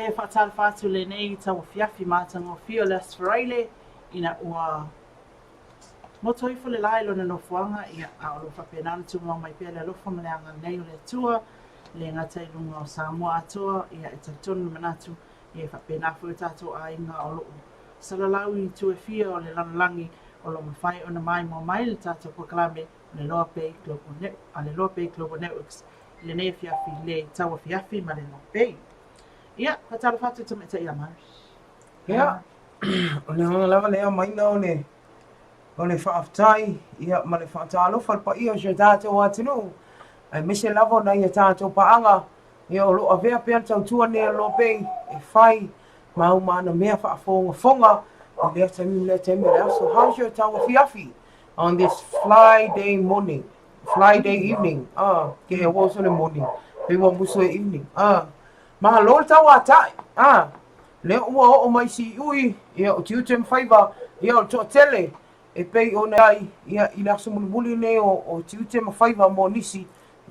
E faatalofa atu i lenei tauafiafi matagofie o le Aso Faraile ina ua goto ifo le la i lona nofoaga, ia, a o lo o faapena ona tumau mai pea le alofa ma le agalelei o le Atua, e le gata i luga o Samoa atoa, ia, e talitonu le manatu, ia, e faapena foi o tatou aiga o lo o salalau i itu e fia o le lalolagi o lo o mafai ona maimoa mai le tatou polokalame o le Loa Bay Global Net, a le Loa Bay Global Networks i lenei afiafi, le tauafiafi ma le Loa Bay. Ia, faatalofa atu i tamaitai ia Mari. Ia, o le agaga lava lea maina o le o le faafetai ia ma le faatalofa i le paia o si o tatou atunuu, aemaise lava o nai a tatou paaga ia o lo o avea pea le tautua nei a le Loa Bay e fai ma uma ana mea faafogafoga i lea taimi ma lea taimi o le aso. How's your tauafiafi on this fly day morning? Fly day evening. Ah, ke he ua le morning. Pe ua musu e evening. Ah, Malo le tauata'i, ā, lea ua oo mai si'iui, ia, o tiute ma faiva, ia, o le toatele e pei ona i ai, ia, i le aso mulimuli lenei o, o tiute ma faiva mo nisi,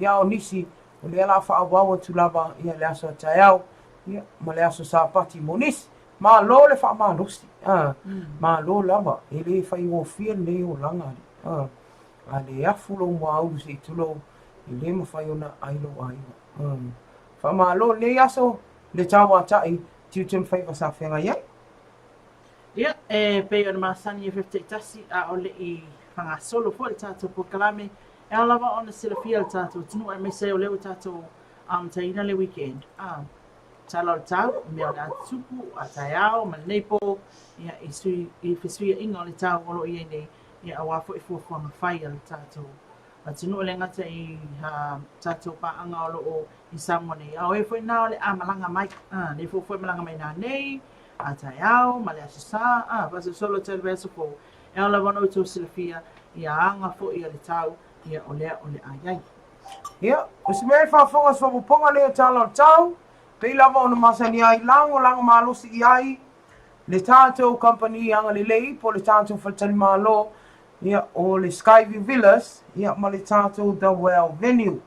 ia, a o nisi, o lea la a faaauau atu lava, ia, le aso a taeao, ia, ma le aso Sapati mo nisi. Malo le faamalosi, ā, malo lava, e le faigofie lenei olaga, ā, a le afu lou muaulu se i tulou, e le mafai ona ai lou aiga. Ā. Faamalo i lenei aso le tauata'i tiute ma faiva sa feagai ai. Ia, e pei ona masani e fefetaitasi a o le i fagasolo foi le tatou polokalame, e ao lava ona silafia le tatou atunuu aemaise o lea ua tatou amataina le weekend. A, tala o le tau, i mea o le a tutupu, a taeao ma lenei po, ia, i, sui, i fesuiaiga o le tau o lo o i ai nei, ia, aua foi fuafuaga fai a le tatou atunuu e le gata i tatou paaga o lo o i Samoa nei, a o e foi nā o le a malaga mai, a, lea foi foi malaga mai nanei, a taeao ma le Aso Sa, a, faasolosolo atu ai le vaiaso fou, e ao lava ona outou silafia ia aga foi a le tau, ia o lea o le a i ai. Ia, o se mea e faafofoga se faaopoopoga lea o tala o le tau, pei lava ona masani ai, lagolago malosi i ai le tatou kamupani agalelei po o le tatou faletalimalo, Ia, o le Skyview Villas, ia, ma le tatou The Well Venue.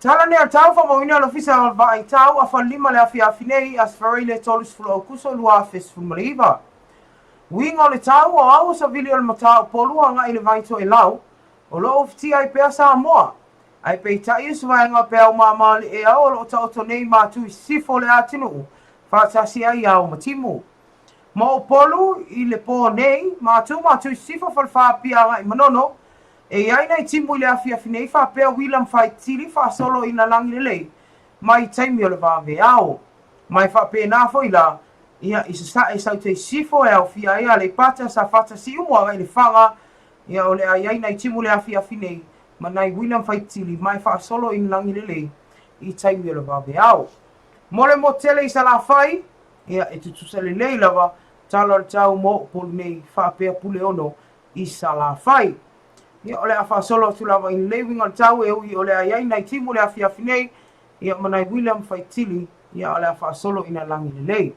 Tala nei a tau faamauina le Ofisa o Vaai Tau a Falelima le afiafi nei, Aso Faraile 30 Aokuso 2019. Uiga o le tau o au o savili o le matā Upolu agai i le vai Toelau, o lo o ufitia ai pea Samoa. Ae peitai o se vaega o peau māmā o le ea o lo o taoto nei i Matu i sisifo o le atunuu, faatasi ai ao ma timu. Ma Upolu i le pō nei, Matu Matu i Sisifo Falefa Apia agai Manono, e i ai nai timu i le afiafi nei faapea uila ma faitili faasolo i lalagi lelei mai i taimi o le vaveao. Ma e faapena foi la, ia, i Sasae Saute i Sisifo e aofia ai Aleipata, Safata, Siumu agai Lefaga, ia, o le a i ai nai timu i le afiafi nei ma nai uila ma faitili ma e faasolo i lalagi lelei i taimi o le vaveao. Mo le motele i Salafai, Ia, e tutusa lelei lava tala o le tau mo Upolu nei faapea Puleono i Salafai. Ia, o le a faasolo atu lava i lenei uiga o le tau e ui o le a i ai nai timu i le afiafi nei, ia ma nai uila ma faitili, ia o le a faasolo ina lagi lelei.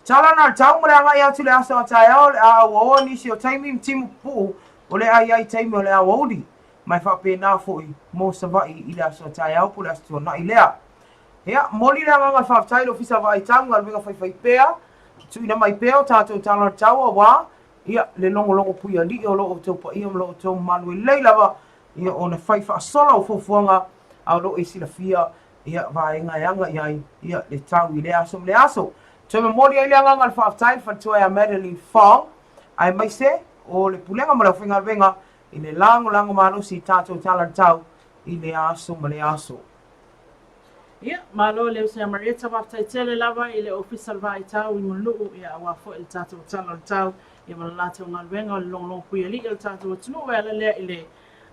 Tala na le tau ma le agai atu i le aso a taeao, o le a auaoa nisi o taimi ma timu pupuu o le a i ai taimi o le aoauli, ma e faapena foi mo Savaii i le aso a taeao po o le Aso Tuanai lea. Ia, momoli le agaga faafetai i le Ofisa Vaai Tau galuega faifaipea, tuuina mai pea o tatou tala o le tau aua, ia, le logologo puialii o lo outou paia ma lo outou mamalu e lelei lava, ia, ona fai faasola o fuafuaga a o lo o e silafia, ia, vaega e aga i ai, ia, le tau i lea aso ma lea aso. Toe momoli ai le agaga o le faafetai i le faletua ia Madeline Fong, aemaise o le Pulega ma le Aufaigaluega i le lagolago malosi i tatou tala o le tau i lea aso ma lea aso. Ia, malo le uso ia Marietta, faafetai tele lava i le Ofisa o le Vaai Tau i Mulinuu, ia aua foi le tatou tala o le tau, ia ma le latou galuega o le logologo puialii o le tatou atunuu e ala lea i le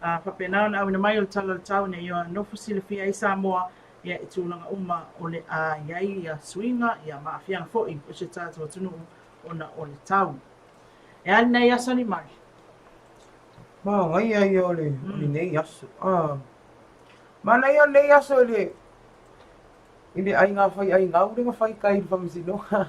uh, faapena ona auina mai o le tala o le tau ina ia nofo silafia ai Samoa ia i tulaga uma o le a i ai ia suiga ia ma aafiaga foi o si o tatou atunuu ona o le tau. E a lenei aso ni mai? Manaia ia o le, mm. o lenei aso. Ah. Manaia lenei aso i le i le aiga fai aigau le fai kai i le faamasinoga.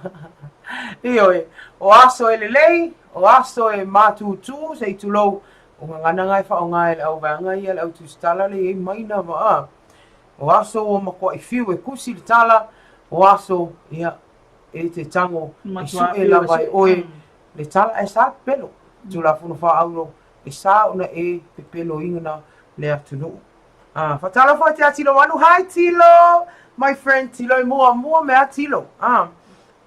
Ioe, o aso e lelei, o aso e mātūtū se i tulou, o gagana nga e faaaoga e le auvaega ia le au tusitala le i ai maina ma a. O aso ua matuaʻi fiu e kusi le tala, o aso, ia, e te tago e suʻe lava e ʻoe le tala ae sa pepelo. Tulafono faaauno e sa ona e pepeloina le atunuu. Ah, faatalofa atu ia Tilo Manu. Hi Tilo! My friend Tilo e muamua mea Tilo. Ah,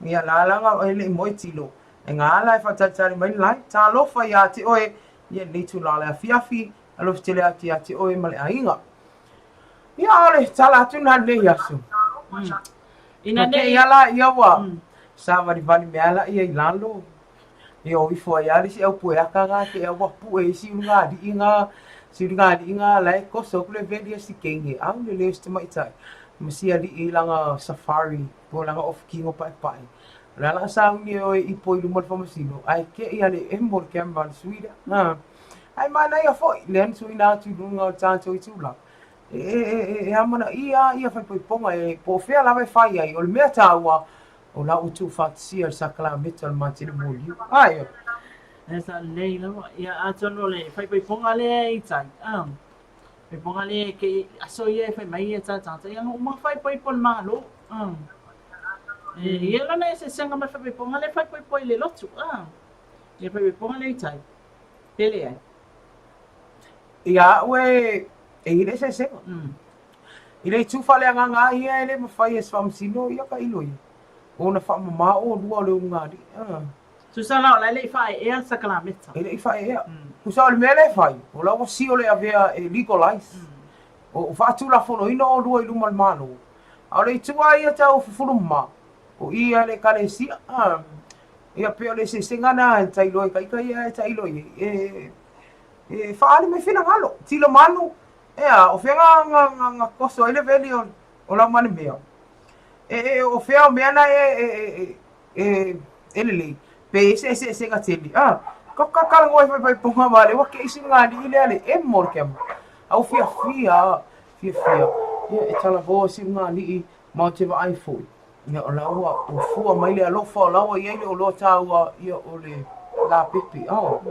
ia la laga e le i moe Tilo. E ngā ala e faatalitali mai le lai. Talofa iā te oe, ia lenei tula le afiafi, alofa tele atu iā te oe ma le aiga. Ia ʻaʻole tala atu na lenei aso. Ina Na nei kēia lā ia ua sāwaliwali mea la ia i lalo. Ia o ifo ai a le isi au pueaka ga ke ua puʻe i si ulugalii ga si ulugalii ga la e koso aku le veli a si keige au le leo si tamaitai ma si aliʻi i lana safari po o lana ofutino paepae. O le a la sauni e oe ipo i luma o le faamasino ae keʻi a le emo le camera a le sui lea. Ha. Ae manaia foi lea na tuuina atu i luga o le tatou itula. E, e, e, e amanaia ia faaipoipoga e po o fea lava e fai ai. O le mea taua, o la ua tuufaatasia le sakalameta o le Matele Moliu. Ae. E sa lelei lava. Ia atonu o le faaipoipoga lea i tai. Ah. Faaipoipoga lea ke aso ia e fai mai ia tātata. Ia uma faaipoipo le Malo. Ah. E ia lona eseesega ma le faaipoipoga lea e faaipoipo i le lotu. Ah. Ia faaipoipoga lea i tai. Pe leai. Ia au e e i le eseesega. I le itu faaleagaga lava ia e le mafai e se faamasino ia tailo ia. Ona faamama olua o le ulugalii. Ah. Tusa la o la e le i faaeea le sakalameta. E le i faaeea. Tusa o le mea lea e fai, o la ua sio le avea e legalize. O faatulafonoina olua i luma o le Malo. A o le itu lava ia tau fufulu mama, o i a le ekalesia. Ah. Ia pei o le eseesega lena e tailo e ita ia e tailo i ai. E e faaali mai finagalo. Tilo manu, ea, o fea nga, nga, nga, nga koso ai le veli o, o lau male mea. E, e, o fea o mea na e, e, e, e, e lelei. Pe ese ese ese nga tele. Ah, ka ka ka ngoi fai fai ponga ma le wa ke isi nga li ile ale e mo ke ma. Au fia fia, fia fia. Ia e tala vo si nga li ma te va ai foi. Ia, o la ua, ua fua mai le alofa, o la ua i ai le oloa tāua, ia, o le lāpepe, oh.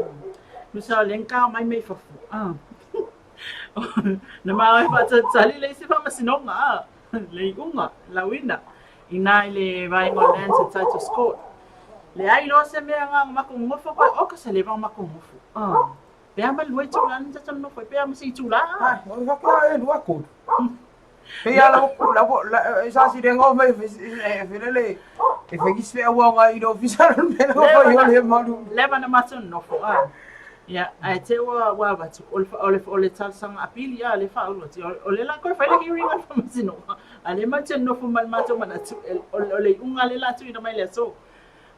Nusa o lea kao mai mai fafo. Ah. Na ma e faatalitali le isi faamasinoga, ah. Le iuga, lauina, inā i le vaega o Lands and Titles Court. Leai loa se mea nga makou nofo koe, oka se leva o makou nofo. Ah. Pe a ma le lua itula na tatou nonofo ai, pe a ma se itula. Ah, o le whakea e lua kolu. Pe ia la la sa si rengo me felele e whakis fe aua nga i le ofisa le mea nga whai o le malu. Leva na matou nonofo, ah. Ia, ae te ua ua avatu, o le o le o le talosaga apili a le faaulu atu. O le la koe fai le hearing a le faamasinoga. A le matou nonofo ma le matou manatu, o le iuga lea o le a tuuina mai i le aso.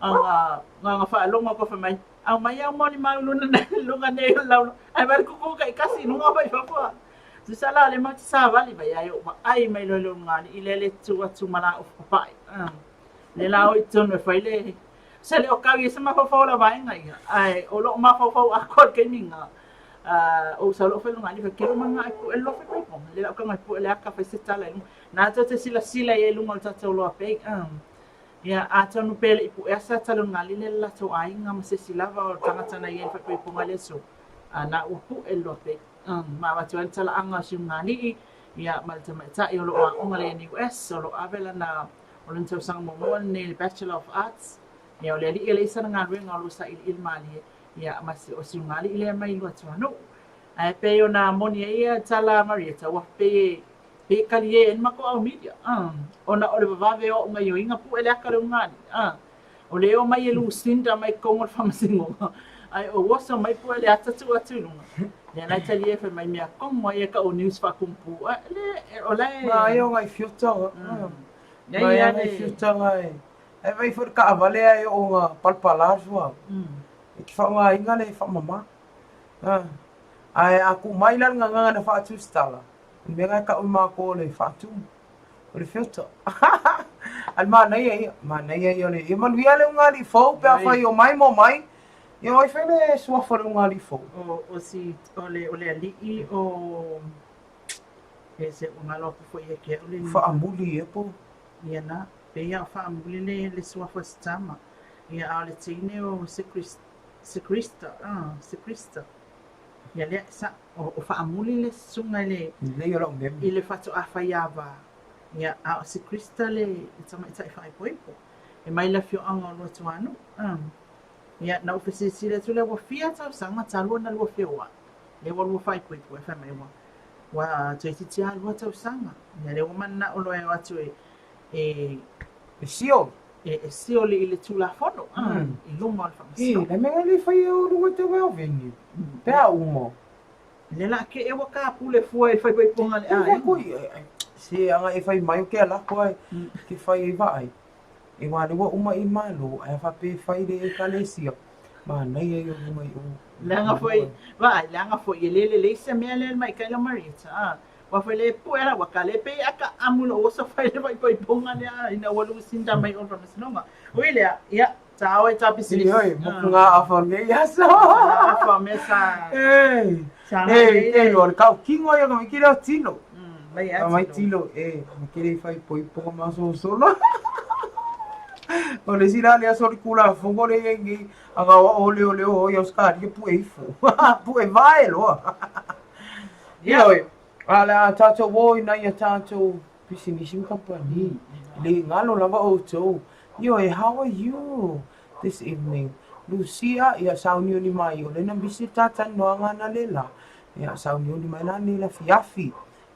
Aga aga faalogo koe fai mai, Aumai au molimau i luga nei o le laulau, ae vaai le kuku taitasi i luga mai fafo a. Tusa la o lea matou te savali mai ai, ou vaai mai loa i le ulugalii lea le tu atu ma la ofu papae. Lea la o i totonu e fai le se le o kau i ai se mafaufau o la vaega ia, ae o lou mafaufau atoa i le taimi lena, o ou sau loa ou fai i le ulugalii, fai atu, Ke luma na e pue le loa faipaipoga, lea la ou tago e pue le aka fai se tala i luga. Na tou te silasila i ai i luga o le tatou loa pei. Ia, atonu pe le i puea sa talongali le latou aiga ma se isi lava o tagata na i ai i le faaipoipoga i le aso, a na ua puʻe le loa pei. Ma avatu ai le talaaga o Siugalii, ia, ma le tamaitai o lo o aoga i le NUS, o lo o ave lana, o lona tausaga muamua lenei i le Bachelor of Arts, ia, o le alii e leai sana galuega o lo o sailiili malie, ia, ma o Siugalii lea mai Luatuanuu. Ae pei ona moni ai ia tala a Marieta, ua pei e Pe kali e ma ko au media, ona o le vavave o au gaioiga puʻe le aka o le ulugalii, o le o mai e Lucinda mai totonu o le faamasinoga, ae ou oso mai puʻe le ata tuu atu i luga. Lea la e talia e fai mai mea komo ai e ka news faakumpu, le o la e. Ma ia o ngai fiutaga. Ma ia ngai fiutaga e. Ai vai foi le taavale ae oo ina palapala le suauu. E te faaaogaina le faamama. Ae a tuu mai la le gagana na faatusitala, O le mea lena e tau e matou o le faatumu, o le filter. A le manaia ia, manaia ia o le, ia manuia le ulugalii fou pe afai o mai ma omai, ia o ai fai le suafa o le ulugalii fou. O, o si, o le, o le alii o, e se ua galo aku foi ia te au le. Faamuli ia po. Ia na, pei a o Faamuli le, le suafa o si tama. Ia a o le teine o Sekrista, ah, Sekrista. Ia lea sa o faamuli le susuga i le Lelei o lau meme. I le faatoa faiava. Ia a o se Krista le tamaitai faaipoipo e mai le afioaga o Luatuanuu. Ia na ou fesilisili atu lea ua fia tausaga talu ona lua feoai. Lea ua lua faaipoipo ae fai mai ua ua toeitiiti lava 2 tausaga. Ia lea ua mananao loa e o atu e e E sio. E sioli i le Tulafono i luma o le Faamasinoga. E, le mea le fai o luga te weo venue. Pe a uma. Le la ke e ua ka pule fua i fai poipoga le aiga. Se anga e fai mai o ke ala koe ke fai e vaai. E wā le ua uma i malo, ae a faapea e fai le ekalesia, manaia ia o luga i o. Leaga foi, vaai, leaga foi e le lelei se mea lea mai kai la Marieta. Ah, ua foi le pue la ua ka le pe aka amu lo oso fai le faaipoipoga lea ina ua lusinda mai o le Faamasinoga. Ui lea, ia, ta o e ta pisinisi. Ioe, mokuga afa o lenei aso. Afa mea sa... Ei, ei, ei, o le kaukino ia ka mai kile o tino. Mai a Ka mai tino, e, ma kile i faaipoipoga ma sosolo. O le isi la lea solitulafono le iai nei, anga o o leo leo o ia Australia pue ifo. Pue vae loa. Ioe, a le a tātou o ina ia tātou pisinisi ma kamupani. Le galo lava outou. Ioe, how are you this evening? Lucia, ia sauniuni mai, o lena misi talanoaga analela. Ia sauniuni mai la nei le afiafi.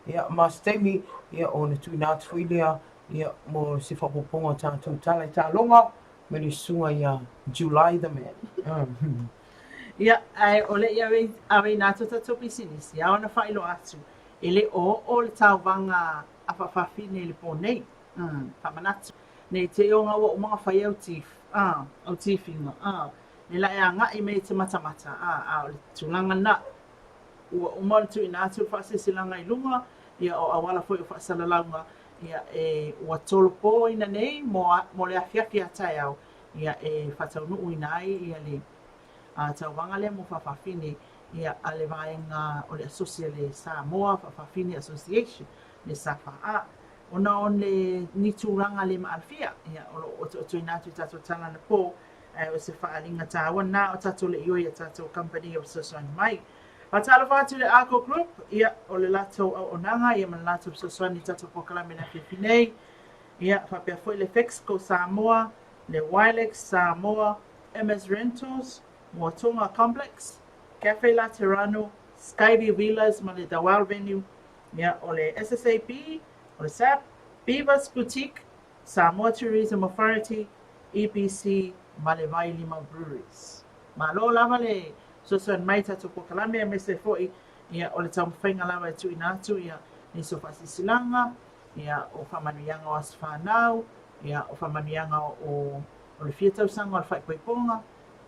Ia, ma se taimi, ia ona tuuina atu foi lea, ia mo se faaopoopoga o tatou tala i taaloga ma le susuga ia July the Man. Ia, ae o le i aveina atu o tatou pisinisi, ao ona faailoa atu, e le o oo le tauvaga a faafafine i le po nei. Faamanatu, ne i te i o nga ua uma ona fai au au tifiga, ne la e agai mai e te matamata, a o le tulaga lena, ua uma ona tuuina atu le faasilasilaga i luga, ia o auala foi o faasalalauga, ia e ua tolopoina nei mo le afiafi a taeao, ia e faataunuuina ai ia le tauvaga lea mo faafafine ia a le vaega o le asosi a le Samoa Faafafine Association, le SFA, ona o le ni tulaga le maalafia, ia o lo o otootoina atu i tatou tala anapo, ae o se faaaliga taua lena o tatou le ioe i a tatou kamupani o fesoasoani mai. Faatalofa atu i le Arco Group, ia o le latou auaunaga ia ma le latou fesoasoani i tatou polokalame i le afiafi nei. Ia faapea foi le Fexco Samoa, le Wilex Samoa, MS Rentals, Moatonga Complex, Cafe Laterano, Skyview Villas ma le Dawal Venue, ia o le SSAB, o le SAP, Beavers Boutique, Samoa Tourism Authority, EPC ma le Vailima Breweries. Malo lava le fesoasoani mai i tatou polokalame aemaise foi ia o le taumafaiga lava e tuuina atu ia nisi o faasilasilaga, ia o faamanuiaga o aso fanau, ia o faamanuiaga o o le fia tausaga o le faaipoipoga,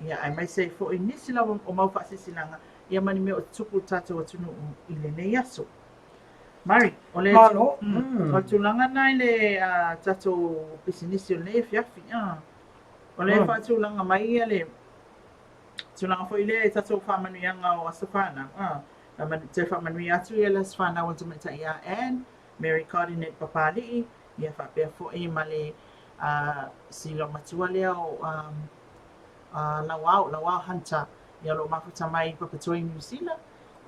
ia aemaise ai foi nisi lava o mau faasilasilaga ia ma ni mea o tutupu i le tatou atunuu i lenei aso. Mari, o le, Malo. O le tulaga lena i le tatou pisinisi o lenei afiafi. O le faatulaga mai ia le tulaga foi lea i tatou faamanuiaga o aso fanau. Toe faamanuia atu ia le aso fanau a le tamaitai ia Ann, Mary Cardinate Papali'i, ia faapea foi ma le silaumatua lea o Lauao, Lauao Hunter, ia o lo o mafuta mai i Papatoetoe i Niu Sila,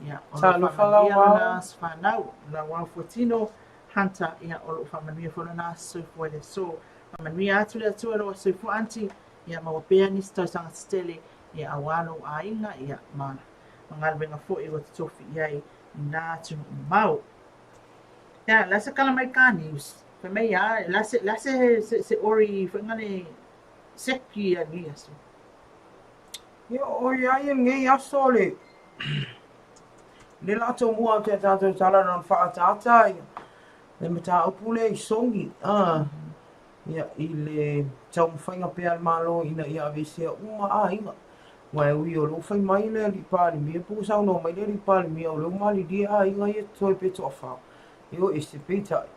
ia o lo o faamanuia lona aso fanau, Lauao Fuatino Hunter, ia o lo o faamanuia foi lona aso soifua i le aso. Faamanuia atu le Atua i lou aso soifua aunty, ia maua pea nisi tausaga tetele, ia aua lou aiga, ia ma galuega foi ua totofi i ai i nā atunuu mamao. Ia, la se tala mai ka news. Fai mai ia, la se la se se, se ori foi ngale seki ia lenei aso. Ia, o ia i lenei aso le le latou mua atu ia tatou tala na whaataata ia le mataupu lea i Songi ia i le taumafaiga pea a le Malo ina ia aveesea uma aiga. Aua e ui o lea ua fai mai le alii Palemia po ua saunoa mai le alii Palemia o lea ua malilie aiga ia totoe pe toafa, e o ese peitai,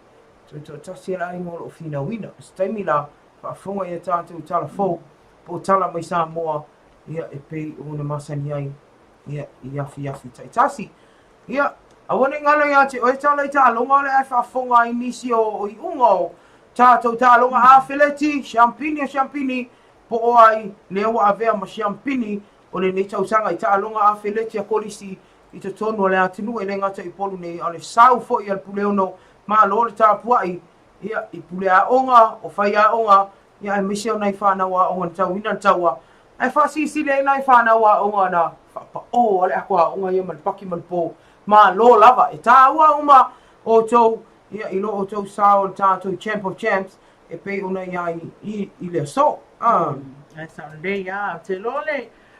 toe toatasi le aiga o lo o finauina. O se taimi la, faafofoga i a tatou tala fou po o tala mai Samoa ia e pei ona masani ai ia i afiafi taitasi. Ia, aua ne i galo ia te oe tala i taaloga o le a e faafofoga ai nisi o iuga o tatou taaloga afeleti, siampini o siampini, po o ai lea ua avea ma siampini o lenei tausaga i taaloga afeleti a Kolisi. i totonu o le atunuu e le gata i Upolu nei, a o le sau foi a le Puleono, malo le tapuai, ia, i pule aoga, o faiaoga, ia aemaise o nai fanau aoga na tauina le taua, ae faasilisili ai nai fanau aoga na faapaʻō a le ato aoga ia ma le paki ma le pō. Malo lava, e tāua uma outou, ia, i lo outou sao o le tatou Champ of Champs e pei ona i ai i, i le aso. Ah. Ae sao lelei lava. Ou te iloa o le,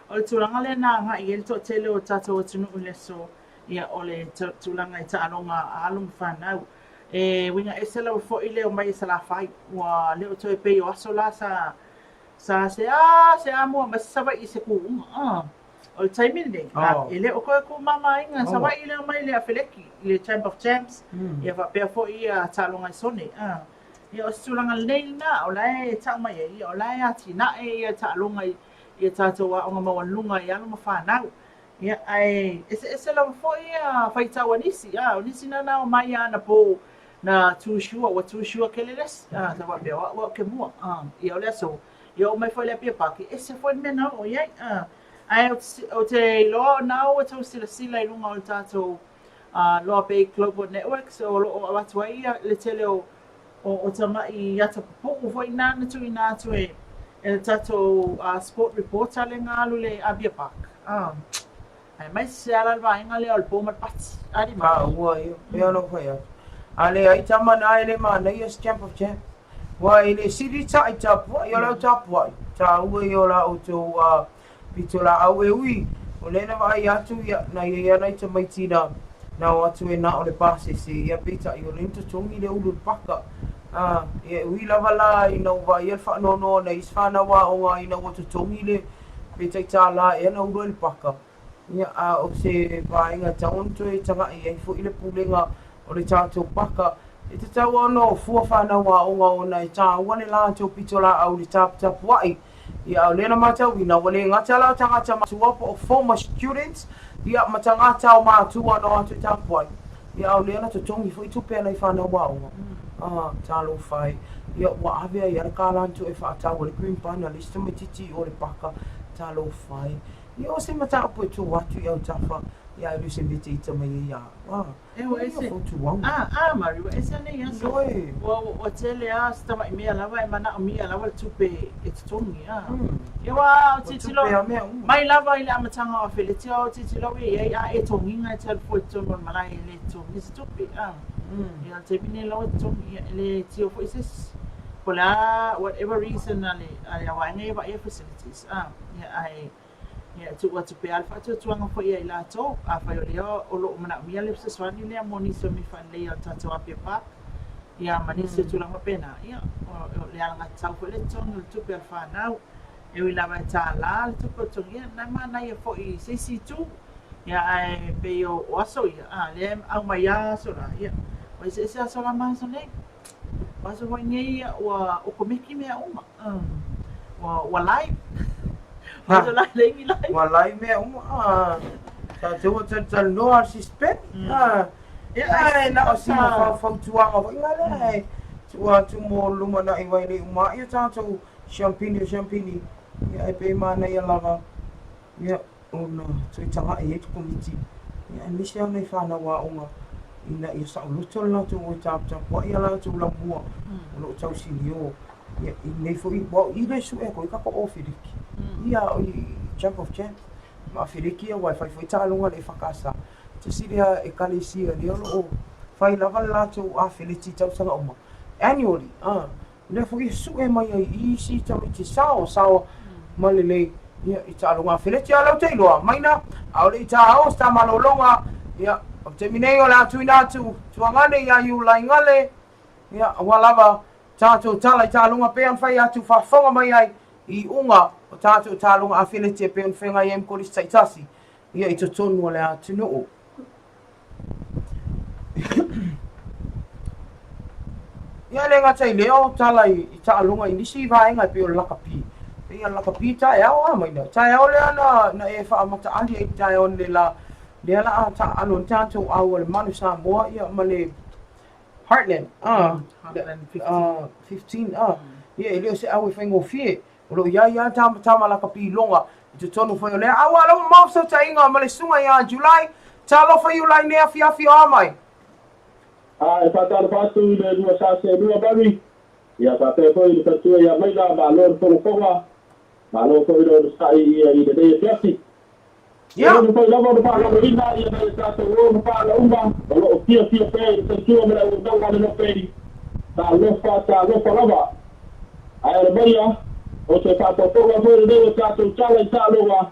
o le tulaga lea na agai i ai le toatele o tatou atunuu i le aso, ia, o le tulaga i taaloga a alo ma fanau. E uiga ese lava foi le omai i Salafai, ua le o toe pei o aso la sa sa se a se a mua mai se Savaii i se kūʻuga. Ah. O le taimi lenei, oh. e le o toe kūmāmāina oh. Savaii le omai le afeleki i le Champ of Champs, ia faapea foi ia taaloga i Sone. Ah. Ia o se tulaga lelei lena, o la e tau mai ai, ia o la e atinae ia taaloga i ia tatou aoga maualuluga i alo ma fanau. Ia, ae eseese lava foi ia faitau a nisi, a, o nisi na na omai a anapo na too sure, ua too sure kele le isi, a, sa faapea, o au au ke mua, a, ia o le aso, ia oo mai foi i le Apia Park, e ese foi le mea na oo i ai, a. Ae ou te iloa o na ua tou silasila i luga o le tatou Loa Bay Global Networks, o lo o avatu ai ia le tele o o tamaʻi ata pupuu foi na na tuuina atu e e le tatou sport reporter lea na alu i le Apia Park. Aemaise se ala le vaega lea o le po ma le pati. Ali ma. A ua ia, pei ona ou fai atu. A leai tama na e le manaia se Champ of Champs. Ua e le sili taʻi tapuai o le au tapuai. Tāua ia o la outou Pitolaau e ui, o lea na vaai atu ia, na i ai lava nai tamaiti na, na o atu e na o le pasese, ia peitai o lea na totogi le ulu i le paka. A, ia e ui lava la ina ua vaaia le faanoanoa o nai isi fanau aoga ina ua totogi le pe tai $1 ea na ulu ai le paka, ia a o se vaega e tatau ona toe taga'i ai foi le pulega o le tatou paka, e tatau lava ona o fua fanau aoga ona e tāua le latou pitolaau i le taputapua'i. Ia, a o lea na matauina, ua le gata la tagata matua po o former students, ia, ma tagata o matua na o atu e tapuai, ia, a o lea na totogi foi tupe a nai fanau aoga. A, talofa e. Ia, ua ave ai lava le kālā na tuu e faatau ai le cream pie na le isi tamaitiiti i o le paka. Talofa e. Ia, o se mataupu e tuu atu i autafa, ia, ae le o se mea te ita mai ai ia au. A. E ua ese. A, a Mari, ua ese nei aso. Ua, ua tele a se tamaʻi mea lava e manaʻomia lava le tupe e totogi, a. Ia ua tilotilo mai lava i le amataga o Afeleti, ua tilotilo au i ai, a e togiga e te alu fua i totonu o le malae e le totogia se tupe, a. Ia, o le taimi nei lava e totogi, ia, e le tio foi se isi. Po o le a, whatever reason a le, a le vaega ia e vaaia facilities, a. Ia, ae. Ia, e tuu atu pea le faatuatuaga foi ia i latou, afai o lea o lo o manaomia le fesoasoani lea mo nisi o mea faaleleia o le tatou Apia Park, ia ma nisi o tulaga faapena, ia, o le alagatatau foi le totogi o le tupe a le fanau. E ui lava e $1 le tupe o totogi, ia, na e manaia foi i se isi itu, ia, ae pei o aso ia, a, lea e aumai lava aso la, ia, ua eseese aso la ma aso nei. O aso foi nei ua okomeki mea uma. Ua, ua live. O aso la e leai ni live. Ua live mea uma. Ah, tatou ua talatalanoa le suspect. Ah, Ia, ae na o sina fautuaga foi la lea e tuu atu mo le lumanai aua e le uma ai o tatou siampini o siampini. Ia, e pei e manaia lava. Ia, ona toe taga'i ai le Komiti, ia aemaise lava nai fanau aoga ina ia saoloto le latou o e taputapua'i a latou lamua o lo o tausinio ia i lenei foi aua o i lea e sue atu ai tatou ofeleki ia o i Champ of Champs ma afeleki aua e fai foi taaloga a le EFKS. Tasi lea ekalesia lea o lo o fai lava le latou afeleti i tausaga uma, annually, lea foi e sue mai ai i isi tamaiti sao sao ma lelei ia i taaloga afeleti. A o lea ou te iloa maina ʻaʻole i tāo se tā malologa ia o le taimi nei o le a tuuina atu tuagane iā Iulaigale ia aua lava tātou tala i taaloga pei ona fai atu faafofoga mai ai i iuga o tātou taaloga afeleti e pei ona feagai ai ma kolisi taitasi ia i totonu o le atunuu. Ia e le gata i lea o tala i, i taaloga i nisi vaega e pei o le lakapi. Pei o le lakapi taeao a maina. Taeao lea na, na e faamataali ai i le taeao nei la, lea la a taaalo ai tatou au a le Manu Samoa ia ma le Heartland, ah, Heartland 15. 15, ah. Ia e le o se au e faigofie. O lo o i ai lava tama lakapi loga i totonu foi o lea aua lava mamao fesootaiga ma le susuga ia July. Talofa Iulai i lenei afiafi o a mai? A e faatalofa atu i le lua sa seelua Mary, ia faapea foi i le faletua ia Maila, malo le fogafoga, malo foi le onosai ia i lenei afiafi. E le mafai lava ona faalaloina ia nai a tatou o ma paala uma o lo o fiafia pea i le tautua ma le auaunaga a le Lopei. Talofa, talofa lava. Ae o le maia, o se faaopoopoga foi lenei o tatou tala i taaloga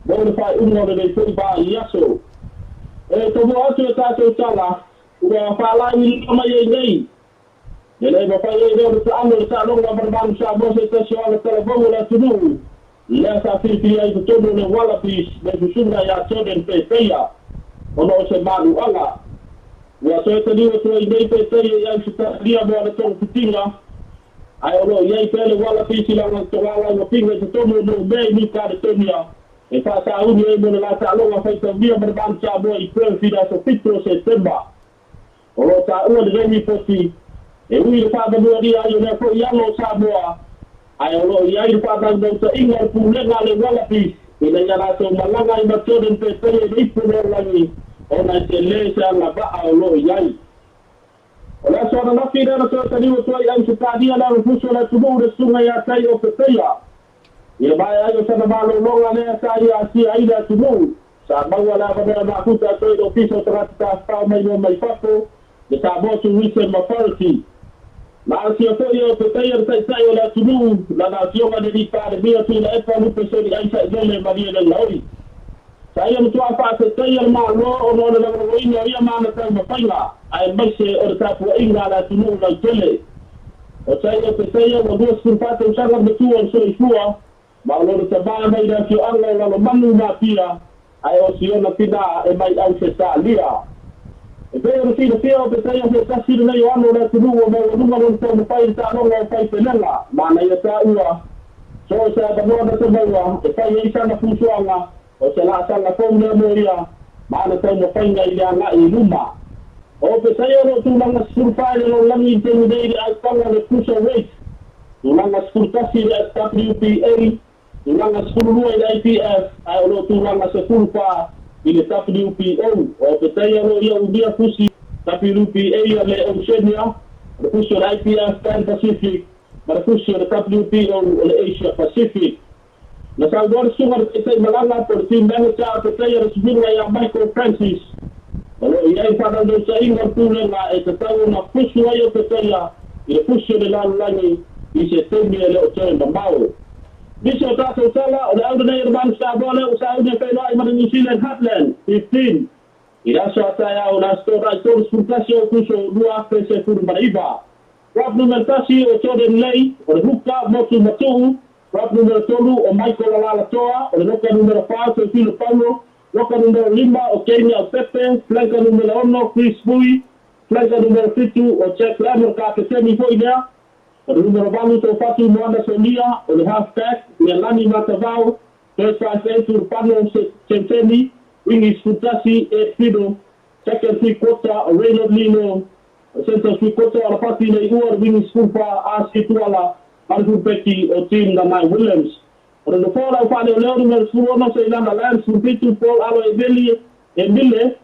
mo le faaiuga o lenei foi vaiaso. E tomoa atu e tatou tala ua faalauiloa mai ai nei E le mafai ai lea ona taalo le taaloga ma le Manu Samoa se tasi o alatalavou o le atunuu lea sa filifilia ai i totonu o le Wallabies le susuga ia Jordan Pepeia ona o se manuaga. Ua toe taliu atu ai nei Pepeia i Ausetalia mo ana togafitiga, ae o lo o i ai pea le Wallabies i lana togalaulapiga i totonu o Noumea i New Caledonia e faasauni ai mo le la taaloga faitaulia ma le Manu Samoa i Perth i le aso 7 o Setema. O lo o taua lenei lipoti, e ui i le faamanualia ai o lea foi alo o Samoa, ae o lo o i ai le faanaunautaiga o le pulega a le Wallabies ina ia latou malaga ai ma Jordan Pepeia i le ipu o le lalolagi ona e tele se agavaa o lo o i ai. O le aso ananafi lea na toe taliu atu ai i Ausetalia le alofusu o le atunuu i le susuga ia Tai o Pepeia i le maea ai o sana malologa lea sa ia asia ai le atunuu. Sa maua le avanoa e mafuta atu ai le Ofisa o Tagata Tafafao Maimoa Mai Fafo, le Samoa Tourism Authority. Na asia foi e Opetaia le Taitai o le atunuu, lana Afioga i le Alii Palemia Tuilaepa Lupe Seli Aisa Ilele Malielegaoi. Sa ia matuā faafetaia le Malo ona o le lagolagoina o ia ma ana taumafaiga, aemaise o le tapuaiga a le atunuu lautele. O tai Opetaia ua 24 tausaga le matua o le soifua, Ma o lona tama mai le afioaga o Lalomanu ma Apia, ae o siona tina e mai Ausetalia. E pei ona silafia o Petaia se tasi lenei o alo o le atunuu ua maualuga lona taumafai i le taaloga o faipelega, manaia taua, so o se avanoa na te maua e fai ai sana fusuaga, o se laasaga fou lea mo ia ma ana taumafaiga i le agai i luma. O Petaia o lo o tulaga 14 i le lalolagi i le taimi nei i le autaga o le Cruiserweight, Tulaga 11 i le WBA, tulaga 12 i le IBF, ae o lo o tulaga 14 i le WBO. O Petaia o lo o ia umia fusi WBA a le Oceania, o le fusi o le IBF Pan Pacific ma le fusi o le WBO o le Asia Pacific. Na saunoa le susuga i le Taitai Malaga po o le Team Manager a Petaia le susuga ia Michael Francis, o lo o i ai le faanaunausaina o le pulega e tatau ona fusu ai o Petaia i le fusi o le lalolagi i se taimi e le o toe mamao. Nisi o tatou tala, o le au lenei o le Manu Samoa lea ua sauni e feiloai ma le New Zealand Heartland 15 i le aso a taeao o le Aso Toonai 31 o Aokuso 2019. Prop numera tasi o Jordan Lay, o le huka, motu matuu, Prop numera tolu o Michael Alalatoa, o le loka numera fa o Teofilo Paulo, loka numera lima o Kane Aupepe, flanker numera ono Chris Vui, flanker numera fitu o Jack Lam o le kapeteni foi lea, o le numera valu Toafatu Moana Solia, o le half back Lealani Matavao, third five eight Urupano Centeni, wingi 11 Ed Fido, second three quarter o Raynard Lino, Centre Sui Koto, Alapati Leiua, le wingi 14 Asi Tuala, ma le fulupeki o Tim Nanai Williams. O le nofoa o le au faaleoleo numera 16 Seilana Lamb, 17 Paul Alo Emeli, Emile,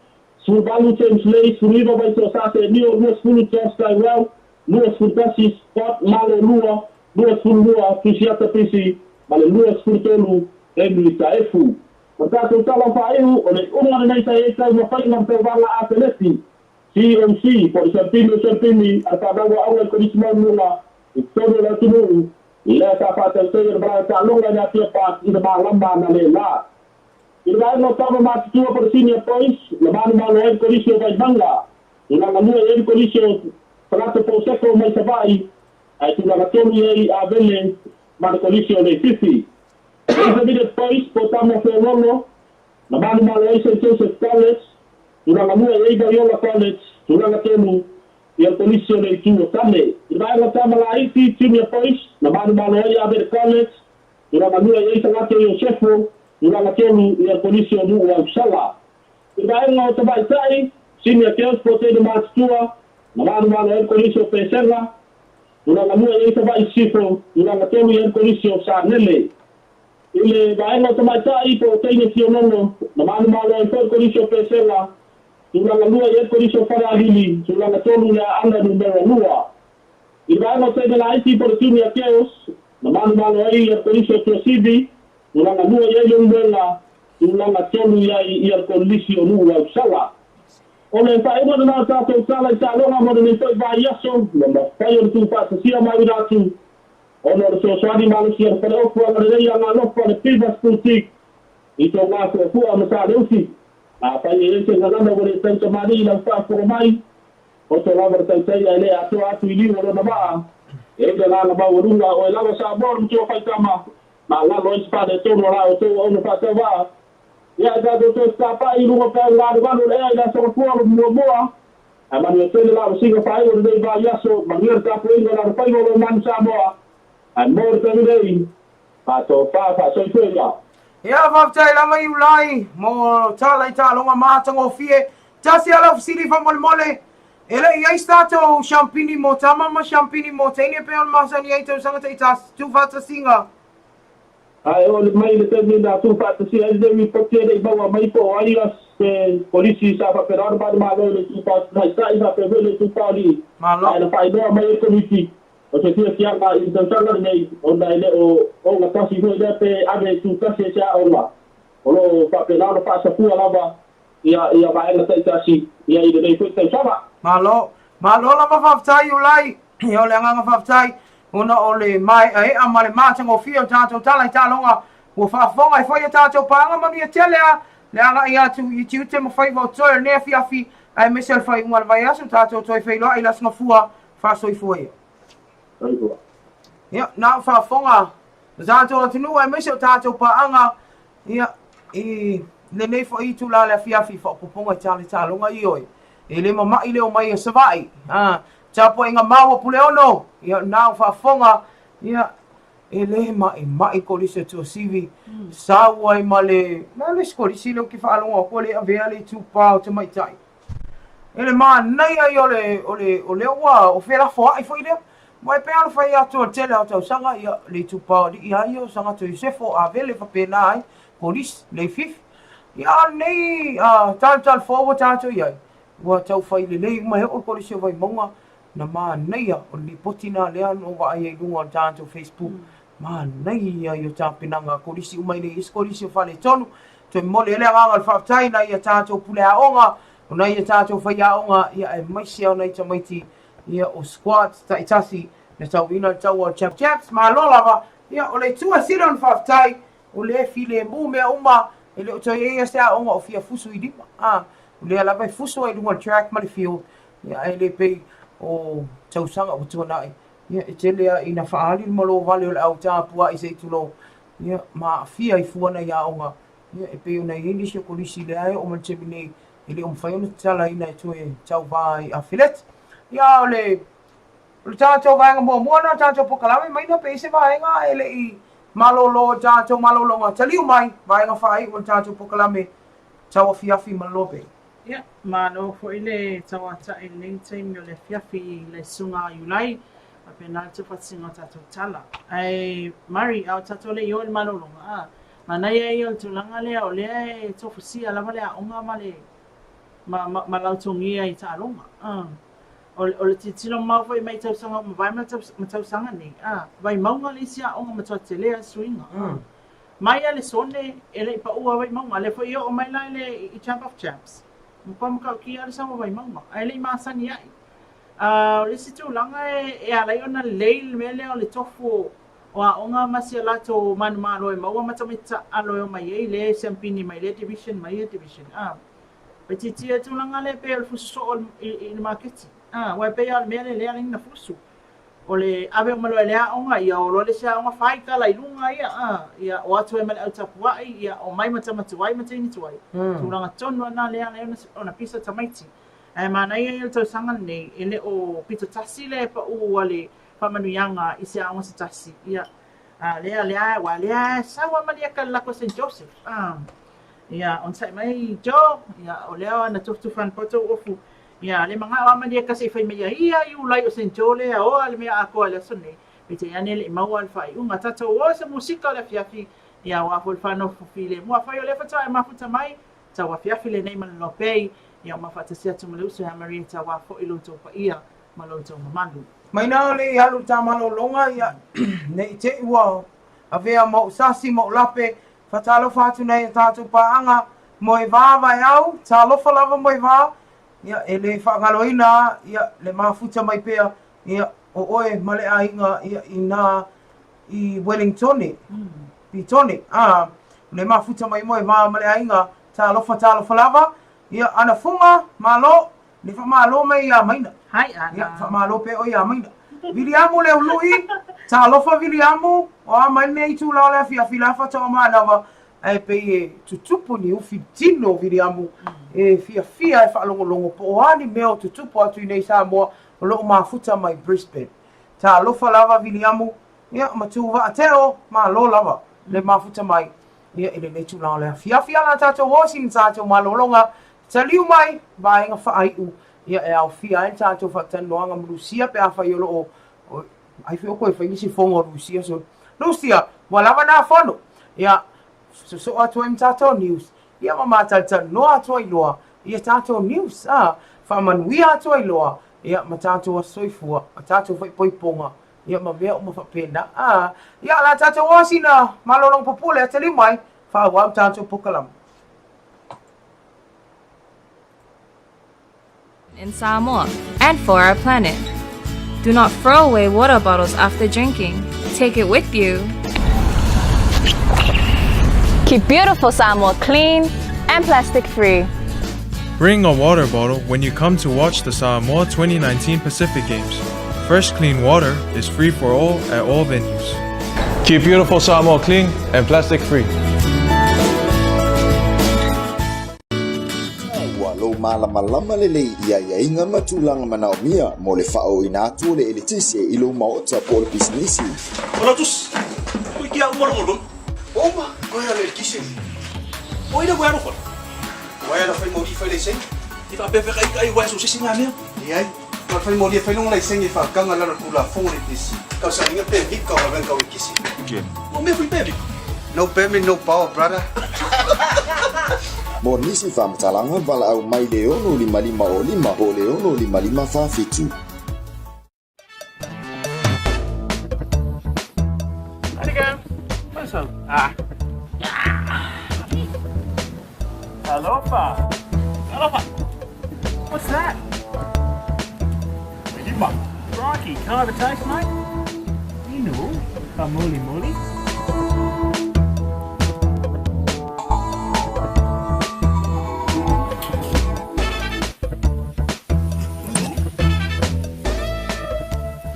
18 James Lay, 19 Vaitoa Sase Nio, 20 Josh Tyrell, 21 Scott Malo Lua, 22 Tusiata Pisi ma le 23 Henry Taefu. O le tatou tala faaiu, o le iuga lenei sa i ai taumafaiga ma tauvaga afeleti COC, po o le Siamupini o Siamupini a le Fanau Aoga i le Kolisi Maualuluga i totonu o le atunuu, lea sa faatautaia le malaga taaloga i le Apia Park i le malama analeila. I le vaega o tama matutua po o le Senior Boys, na manumalo ai le Kolisi o Vaimauga, tulaga lua i ai le Kolisi o Falato Pouseko mai Savaii, ae tulaga tolu i ai Avele ma le Kolisi o Leififi. Le Intermediate Boys po o tama feoloolo, na manumalo ai Saint Joseph College, Tulaga lua i ai Vaiola College, tulaga tolu i le Kolisi o le Itu o Tane. I le vaega tama laiti, Junior Boys, na manumalo ai Avere College, tulaga lua i ai Tagate Iosefo, tulaga tolu i le Kolisi o Nuu Ausala. I le vaega o tamaitai, Senior Girls po o teine matutua, na manumalo ai le Kolisi o Pesega, tulaga lua i ai Savaii Sisifo, tulaga tolu i ai le Kolisi o Sanele. I le vaega o tamaitai po o teine fionono, na manumalo ai foi le Kolisi o Pesega, tulaga lua i ai le Kolisi o Falealili, tulaga tolu le Aana numera lua. I le vaega o teine laiti po o le Junior Girls, na manumalo ai le Kolisi o Tuasivi, tulaga lua i ai Leulumoega, tulaga tolu i ai le Kolisi o Nuuausala. O le faaiuga lena o tatou tala i taaloga mo lenei foi vaiaso, ua mafai ona tuufaatasia ma auina atu Ona o le fesoasoani malosi a le Faleofu Agalelei ia Galofa le Pivas Boutique i Togafuafua ma Saleusi. Afai e i ai se gagana ua le tautamalii i lau faafofoga mai, poto lava le tautai ae le atoa atu i liu o lona vaa. E i le agaga maualuga, oe lava Samoa o le matua faitama, magalo ai se faaletonu o la outou auauna faatauvaa. Ia e tatou toe fetapai i luga o peau galugalu o le ea i le Aso Gafua o le Muamua. Ae manuia tele la vasiga faaiu o lenei vaiaso, manuia le tapuaiga o le alofaiva o lou manu Samoa, ae mo le taimi nei, faatofa faasoifua ia. Ia, faafetai lava Iulai mo tala i taaloga matagofie. Tasi lava lau fesili faamolemole, e le i ai se tatou shampini mo tama ma shampini mo teine pei ona masani ai i tausaga taitasi, tuufaatasiga? Ae oo mai i le taimi na tuufaatasia ai lenei lipoti e le i maua mai po o ai se kolisi sa faapena ona manumalo i le itupa tamaitai faapea foi le itupa alii. Ae na faailoa mai e le Komiti o se fiafiaga i le tausaga lenei ona e le o ogatasi foi lea pe ave e tutasi ai se aoga o lo o faapena ona faasafua lava ia vaega taitasi i lenei foi tausaga. Malo. Malo lava faafetai Iulai. Ia o le agaga faafetai ona o le maeaea ma le matagofie o tatou tala i taaloga ua faafofoga ai foi a tatou paaga manuia tele a le agai atu i tiute ma faiva o totoe o lenei afiafi aemaise o le faaiuga o le vaiaso tatou toe feiloai i le Aso Gafua faasoifua ia. Soifua. Ia, na o faafofoga o tatou atunuu aemaise o tatou paaga Ia, i lenei foi itula le afiafi faaopoopoga i tala taaloga, ioe, e le mama'i le omai a Savaii, a, tapuaiga mau a Puleono, ia, na o faafofoga, ia, e le ma'ima'i kolisi o Tuasivi, sau ai ma le, ma le isi kolisi lea ou te faalogo atu e le avea le itupa o tamaitai. E le manaia ia o le, o le, o lea ua o felafoa'i foi lea. Aua e pei lava ona fai atu o le tele o tausaga, ia, le itupa o alii lava ia o Sagato Iosefo, Avele faapena ai, Kolisi, Leififi. Ia, a o lenei talutalu fou ua tatou i ai, ua tau fai lelei uma e oo le Kolisi o Vaimauga, na manaia o le lipoti lena lea na ou vaai ai i luga o le tatou Facebook, manaia ia o tapenaga a Kolisi uma e le i ai se Kolisi o faaletonu. Toe momoli ai le agaga o le faafetai i nai a tatou pule aoga, o nai a tatou faiaoga, ia aemaise lava o nai tamaiti ia o squads taitasi na tauina le taua o Champ Champs. Malo lava, ia o le itu e sili ona faafetai, o lea e filemu mea uma, e le o toe i ai se aoga o fia fusu i lima, a, o lea lava e fusu ai i luga o le track ma le field, ia ae le pei o tausaga ua tuanai, ia e tele lava ina faaali le malo vale o le au tapuai se i tulou, ia ma aafia ai fua nai aoga, ia e pei ona i ai nisi o kolisi lea e oo mai le taimi nei e le o mafai ona tatalaina e toe tauva ai afeleti. Ia o le o le tatou vaega muamua lena o le tatou polokalame mai na pe i ai se vaega e le i malolo i le tatou malologa taliu mai vaega faaiu o le tatou polokalame tauafiafi ma le lope. Ia, malo foi le tauatai i lenei taimi o le afiafi i le Susuga a Iulai, faapena le tuufaatasiga o tatou tala. Ae Murray, a o tatou le i o i le malologa, a, manaia ia o le tulaga lea o lea e tofusia lava le aoga ma le ma, ma, ma lautogia i taaloga. A, o, o le tilotilo mamao foi mai tausaga ua mavae ma, taus, ma tausaga nei, a, Vaimauga le isi aoga matua tele a suiga. A, Mai a le sone, e le i paʻu a Vaimauga. Lea foi i oo mai la i le i Champ of Champs. Matua matautia le sau a Vaimauga, ae le i masani ai. A o le isi tulaga e, e ala ai ona lelei le mea lea o le tofu o, o aoga ma si a latou manumalo e maua ma tamaiti taalo e omai ai lea e siampini mai lea division ma ia division. A faaitiitia le tulaga lea pei o le fusu soo i, i le maketi. A, aua e pei lava o le mea lea lea e ala ai ona fusu. O le ave uma loa e le aoga, ia o loa le isi aoga fai tala i luga ia, a, ia o atu ai ma le au tapuai, ia omai ma tama tuai ma teine tuai. Tulaga tonu lava na lea ala ai ona pisa tamaiti. Ae manaia ia le tausaga lenei, e le o pito tasi le pau a le faamanuiaga i se aoga se tasi, ia, a, lea, lea, aua lea e sau lava Malieka i le lako Saint Joseph, a, ia, onosai mai Joe, ia, o lea na tufatufa ane pea tou ofu. Ia, le manao a Malieka se i fai mai ia ia Iulai o Saint Joe lea oa le mea atoa i le aso nei, peitai ane e le i maua le faaiuga. Tatou o i se musika o le afiafi, Ia, aua foi le faanofo filemu. Afai o lea faatoa e mafuta mai, tauafiafi lenei ma le Lopei, ia uma faatasi atu ma le uso ia Marieta aua foi lo outou paia ma lo outou mamalu. Mai na o le i alu i le ta malologa, ia, ne i te i ua avea ma ou sasi ma ou lape, faatalofa atu nei a tatou paaga, Moevā Vaeau, talofa lava Moevā, ia, e le faagaloina, ia, le mafuta mai pea, ia, o oe ma le aiga, ia, inā i Wellingtone, Petone, ā, le mafuta mai Moevā ma le aiga, talofa, talofa lava, ia, Ana Fuga, malo, le faamalo mai iā Maina. Hi Ana. Ia, faamalo pea oe iā Maina. Viliamu Leului, talofa Viliamu, o a mai lenei itula o le afiafi la faatoa manava, ae pei e tutupu ni ufi tino Viliamu, e fiafia e faalogologo po o a ni mea o tutupu atu i nei Samoa o lo o mafuta mai Brisbane. Talofa lava Viliamu, ia ma Tuvaa Teo, malo lava le mafuta mai ia i lenei tulaga o le afiafi. A la tatou o sina tatou malologa, taliu mai vaega faaiu ia e aofia ai le tatou faatalanoaga ma Lucia pe afai o lo o ai foi o koe fai nisi fono a Lucia so Lucia ua lava nā fono ia sosoo atu ai ma tatou news ia ma matalitalanoa atu ai loa ia tatou news a faamanuia atu ai loa ia ma tatou aso soifua ma tatou faaipoipoga ia ma mea uma faapena a ia la tatou o sina malologa pupule taliu mai faaauau tatou polokalame. In Samoa and for our planet. Do not throw away water bottles after drinking. Take it with you. Keep beautiful Samoa clean and plastic free. Bring a water bottle when you come to watch the Samoa 2019 Pacific Games. Fresh, clean water is free for all at all venues. Keep beautiful Samoa clean and plastic free. Ua lou malamalama lelei i aiaiga ma tulaga manaomia mo le faaooina atu o le eletise i lou maota po o le pisinisi. Lotus, koe kia uma longo lon. Uma, koe ala eletise. O ina koe alofa. Wai ala fai moli fai laisenge. I faapea kai kai wai so sisi ngā mea. Leai, ma fai moli fai longa laisenge e whakanga lalo tulafono le pisi. Kau sa inga pe vika o venga o kisi. O mea fai pe vika. No permit, no power, brother. Mo nisi faamatalaga, valaau mai le 6 5 o 5 po o le 6 5 4 7. There you go. Ah. Alofa. Alofa. What's that? Crikey, can I have a taste, mate? Inu, muli muli.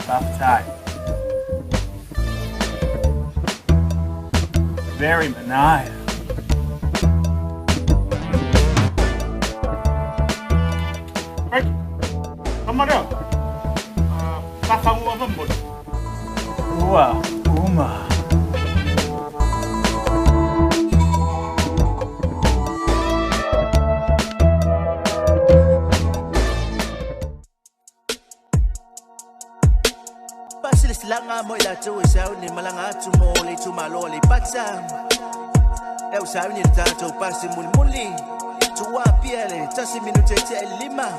Buff. Very nice. Right. Come on up. Ua, uma. Pasilisilaga mo i latou e sauni malaga atu mo le itumālo Aleipata. E u sauni le tatou pasi mulimuli. Tuuapia le 1:55.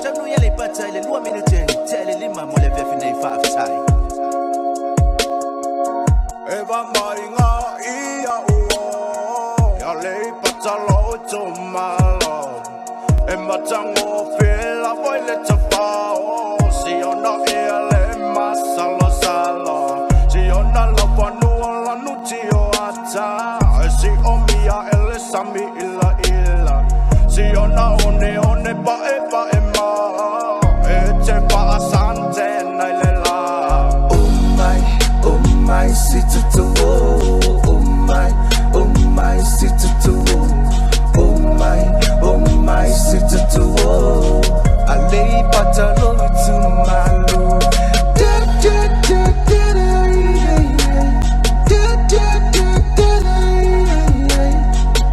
Taunuu i Aleipata i le 1:55 mo le afiafi nei faafetai. E va mai ngā ia ua Ia le patalo i tō malo E matango whila voi le tawhao Si ona ia le masalo salo Si ona lawa nua lanu tio ata E si o mia ele sami ila ila Si ona one one pa e pa e ma E te pa asante nai le la. Oh my, si tutu oh my, oh my, si tutu oh my, si tutu oh. Aleipata lo itumālo. Da da da da da yeah, yeah. Da da da da da yeah, yeah.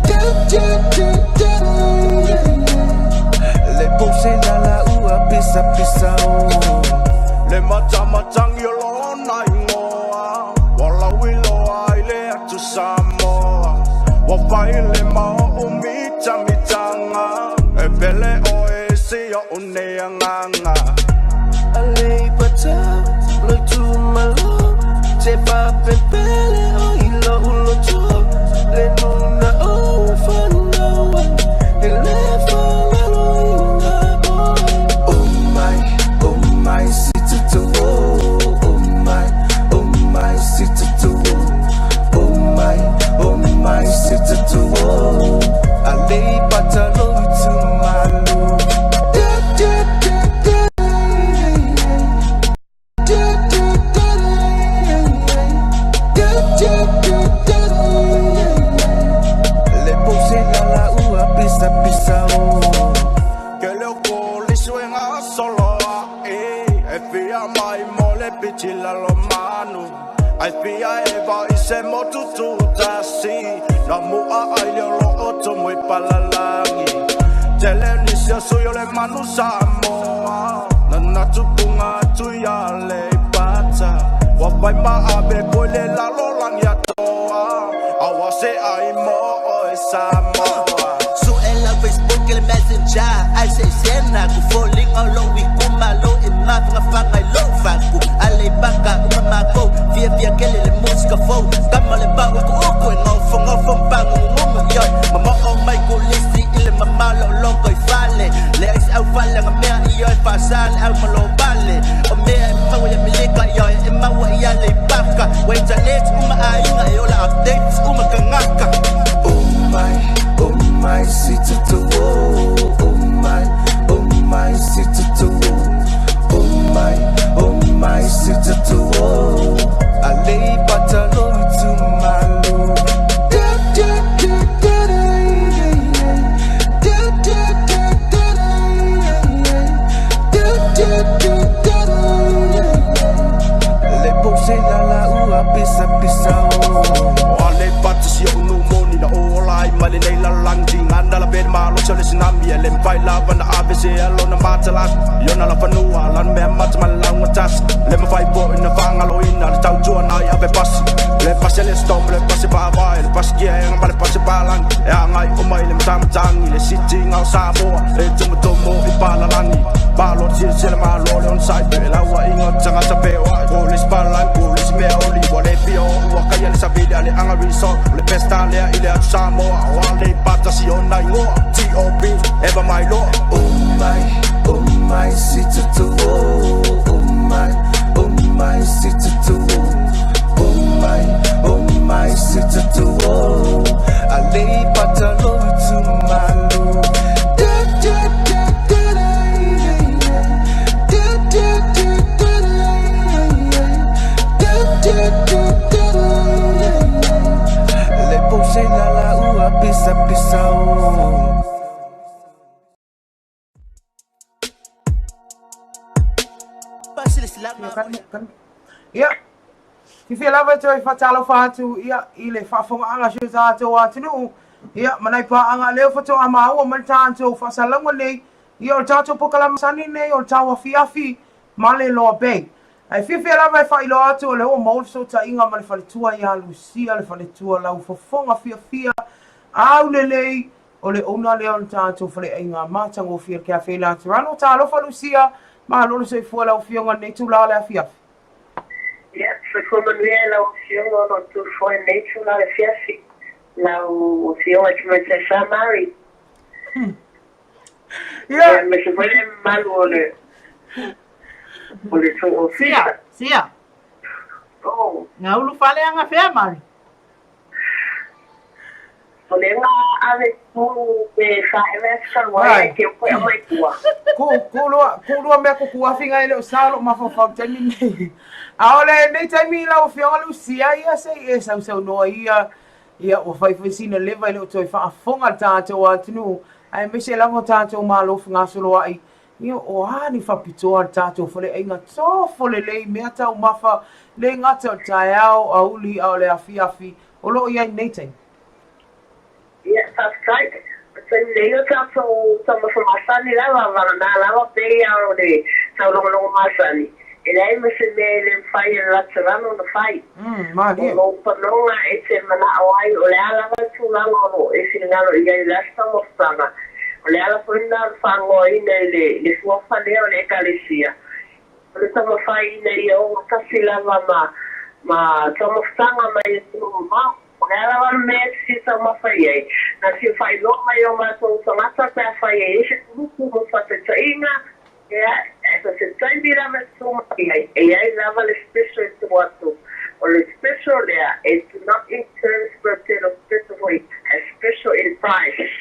Da da da da da yeah, yeah. Le pose la la ua pisa pisa oh. Le matamatangi o lona ingoa Wala wilo fai le ma o mitamitanga E pele oe si o nei agaga. Aleipata lo itumalo Te fa'apepele o i lo'u loto Le luna o fanau ai E lē fa'agaloina ʻOe. Oh my, oh my, si tutu oh. Oh my, oh my, si tutu oh. Oh my, oh my, si tutu oh. Aleipata lo itumalo. Da da da da da da da da da da da. Le pose la la ua pisa pisa o. Ke le ko le suenga solo e e fia mai mo le piti la lo manu ai fia e va i se mo tutu tasi na mua ai le lo o mo i palalangi Tele ni se suyo le manu Samoa na na tupunga tu ya le pata wa pai ma abe ko le la lo langi atoa awa se ai mo o e Samoa. Su'ela Facebook le Messenger ai se sena ku folinga lo wi kuma lo e mafangafaga i lou faku Aleipaka uma makou fiafia kele le musika fou kama le pau e ku'uku e gofogofo mapagugugugu ioe mamo'o mai kulisi i le mamao lo'oloko i fale leai se aufalega mea ioe fa'asā le au malovale o mea e maua ia Melika ioe e maua i Aleipaka ua internet uma aiga e ola updates uma kagaka. Oh my, oh my, si tutu oh. Oh my, oh my, si tutu oh. Oh my, oh my, si tutu oh. Aleipata lo itumalo. Da da da da da da da da da da da da da da. Le pose la la ua pisa pisa o. O ale pata si o nu moni na o lai ma le nei la lang di ngana la ben ma lo chole sinami ele mpai la va na ave se alo na mata la yo na la fanua la me mata ma la nga tas le ma fai po na fanga lo ina le tau tua na i ave pasi le pasi le storm le pasi pa vai le pasi kia nga ma le pasi pa lang e anga i o mai le matamatagi le siti nga o Samoa e tomotomo i palalagi malo silasila malo le onosai pe laua inga o tagata peoai po le sipalalagi po le simea oli ua le fia o ua kaia le savili a le aga resort o le pesta lea i le atu Samoa o ale patasi ona igoa TOP eva mailoa. Oh my, oh my, si tutu oh. Oh my, oh my, si tutu oh. Oh my, oh my, si tutu oh. Aleipata lo itumalo. Da da da da da da da da da da da da da. Le pose la la ua pisa pisa o. Ia, kan, kan. Ia, fiafia lava e toe faatalofa atu ia i le faafogaaga a si o tatou atunuu, ia ma nai paaga lea faatoa maua mai le tatou faasalalauga nei, ia o le tatou polokalame masani nei o le tauafiafi ma le Loa Bay. Ae fiafia lava e faailoa atu o lea ua maua le fesootaiga ma le faletua ia Lucia, le faletua laufofoga fiafia aulelei O le owner lea o le tatou faleaiga matagofie le Cafe Laterano. Talofa Lucia, malo le soifua lau afioga i lenei itula o le afiafi. Ia, soifua manuia i lau afioga o lo o tufoa i lenei itula o le afiafi. Lau afioga i Tamaitai Sa Mary. Ia. Aemaise foi le mamalu o le o le tou ofisa. Sia, sia. Oh. Gaulu fale aga fea Mary. O lea na ave ku pe fa'aewa atu talu ai ai ke oe aumai tua. Ku ku lua ku lua mea ku ku afinga e le o sa o lou mafaufau i le taimi lenei. A o lenei taimi lau Afioga Lucia ia se i e sausaunoa ia ia ua fai foi sina leva e le o toe faafofoga le tatou atunuu aemaise lava o tatou malo fegasoloai ia o a ni faapitoa le tatou faleaiga tofo lelei mea taumafa le gata o le taeao aoauli a o le afiafi o lo o i ai i lenei taimi. Ia, faafetai. O le taimi nei o tatou taumafa masani lava, vagana lava pei a o le taulogologo masani. E leai ma se mea e le mafai e le Laterano ona fai. O lou panoga e te manao ai o le a lava le tulaga o lo o e finagalo i ai i le aso taumafataga, o le ala foi lena o le faanoaina i le le suafa lea o le Ekalesia, o le taumafai ina ia ogatasi lava ma ma taumafataga mai atunuu mamao. O le a lava le mea e te fia taumafa i ai, na fia faailoa mai i o matou tagata pe afai e i ai se kulupu mo faataitaiga, Ia, so se taimi lava e tu mai ai, e i ai lava le special e tu atu. O le special lea, it's not in terms per tele o special foi, a special in price.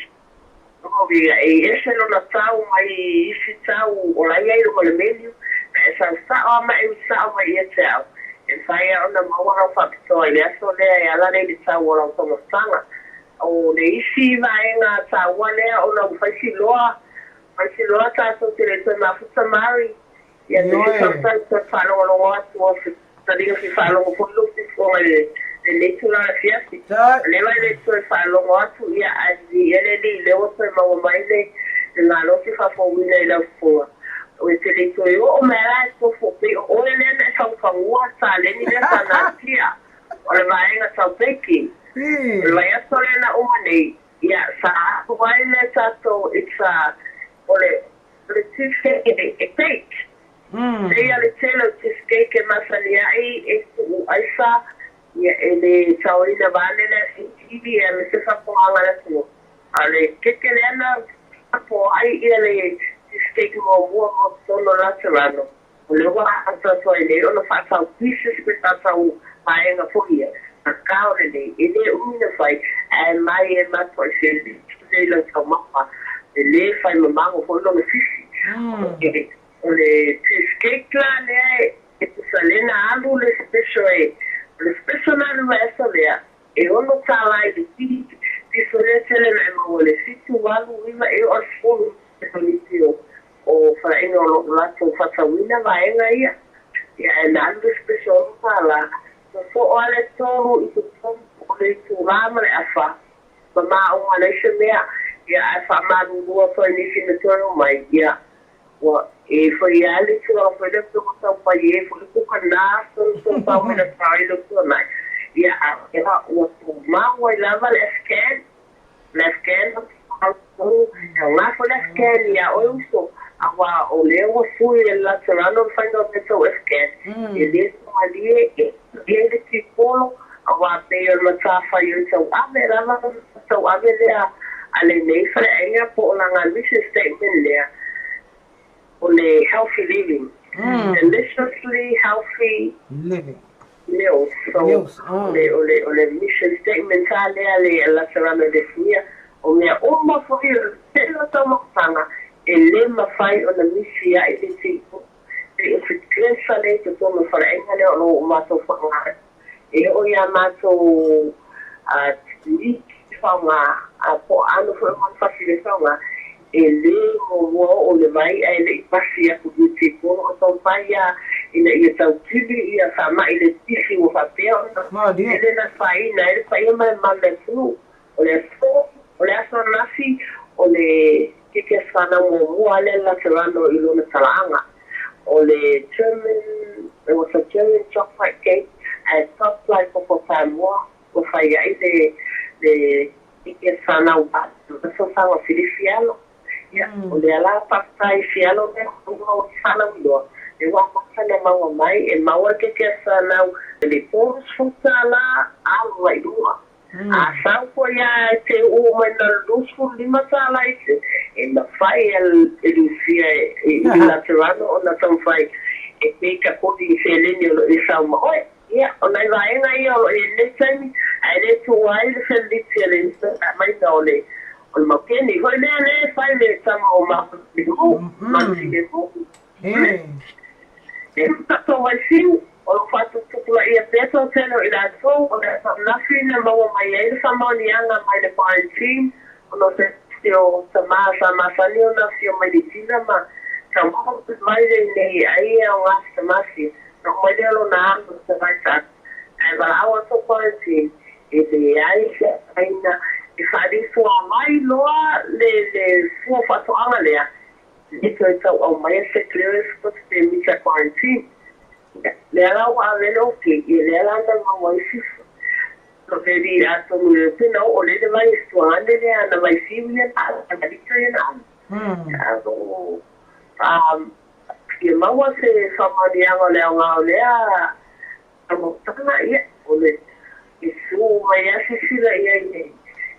Lona uiga, e ese lona tau mai i isi tau o la i ai i luga o le menu, pe a e sau sao lava ma e ui sao mai ia te au, e mafai lava ona maua lau faapitoa i le aso lea e ala lea i le tau o lau taumafataga. O le isi vaega taua lea ona ua fai si loa Aisi loa tatou te le toe mafuta Mari, ia te Ioe. faafetai toe faalogologo atu o se taliga fia faalogo foi lou sifuaga i lenei tulaga afiafi. Ta. O lea e le toe faalogo atu ia ae viia le Alii lea ua toe maua mai le le malosi faafouina i lau fofoga. E te le toe oo mai la e tofo pei o oe lea na e fagufaguina le taleni lea sa natia o le vaega tau baking. O le vaiaso lea na uma nei, Ia, sa alu ai le tatou, it's a, o le, o le cheesecake e cake. Pei a le tele o cheesecake e masani ai e tuu aisa, ia e le taoina vaeane le afiafi ia me se faatoaga a le atunuu. A o le keke lea na faatoai ia le cheesecake muamua mo totonu o Laterano, O lea ua atoatoa ai nei ona faatau pieces pe faatau vaega foi ia, akā o lenei, e le umi na fai, ae mai e matuai felici lelei lau taumafa, e le fai mamago foi lona sisi. O le cheese cake la lea e tusa lea na alu le special e, o le special na alu i aso lea, e $6 i le piso lea tele na e maua i le 7, 8, 9, e oo i le 10 le nisi o o faleaiga o lo o latou faatauina vaega ia. Ia ae na alu le special $6, sosoo lava le tolu i totonu o le itulā ma le afa, ma mauma leai se mea. Ia ae faamalulu atu ai nisi na toe omai, ia ua e fai lava le tulaga foi lea pe ua tau paie foi le kuka na aso na tou tau mai na fai le tuanai. Ia ae ua tumau ai lava le Afghan Lefken, E aoga foi le Afghan iā oe uso, auā o lea ua sui e le Laterano le faiga o mea tau Afghan, e le malie, e i ai le tipolo, auā pei o le matafaioi tauave lava le tauave lea a lenei faleaiga po o lana mission statement lea, o le healthy living, deliciously healthy Living. meals. So, Meals, ah. o le, o le, o le mission statement sa lea le Laterano le suia, o mea uma foi o le tele o taumafataga e le mafai ona misi ai le tino, pei o se cleanser lea i totonu o le faleaiga lea o lo o matou faaaoga e oo ia matou nisi faaaoga po o ano foi o manufasi le faaaoga e le muamua oo le vai ae le i pasi atu i le polo o taumafai ia ina ia tautili ia faamai le pisi ua faapea ona Malie. tele na afaina ai le paia ma le mamalu o le atunuu. O le aso, o le aso ananafi, o le keke aso fanau muamua lea le Laterano i lona talaaga. O le German, it was a German chocolate cake ae topped like koko Samoa ua fai ai le le keke aso fanau a le saga filifialo. Ia, o lea la faafetai fialo lea ua o fanau iloa, le ua amata ona maua mai e maua le keke aso fanau i le $30 alu ai i luga. A sau foi lava e te uu mai na le $25 i te, e mafai e Lucia i le Laterano ona taumafai e pay ka koli i seleni o lo o i sau ma oe. Ia, o nai vaega ia o lo o i ai nei taimi, ae le tuua ai le feleliti a le aumaiga o le o le maukeni foi lea lea e fai le tama o Malu Malu Filemu. E tatou ai fiu, o lo o faatuputupulaia pea toatele o i latou o le aso ananafi na maua mai ai le faamaoniaga mai le quarantine ona o se tasi o tama sa masani ona afio mai le Tina ma taumafa mai le nei ai e aoga se tama fia na oo mai lea lona alo i Savaii ae valaau atu o quarantine e leai se aina e faalifu mai loa le fua faatoaga lea. E toe tau aumaia se clearance po o se pemita quarantine. Lea la ua ave le okay, ia lea la na maua ai fifa. Veli atonu e pe na oo le le vai tuane lea na vai fiu ia na na lito ia na. Alo ia maua se faamanuiaga o le aoga o lea taumafataga ia o le e su mai a sisila ia i le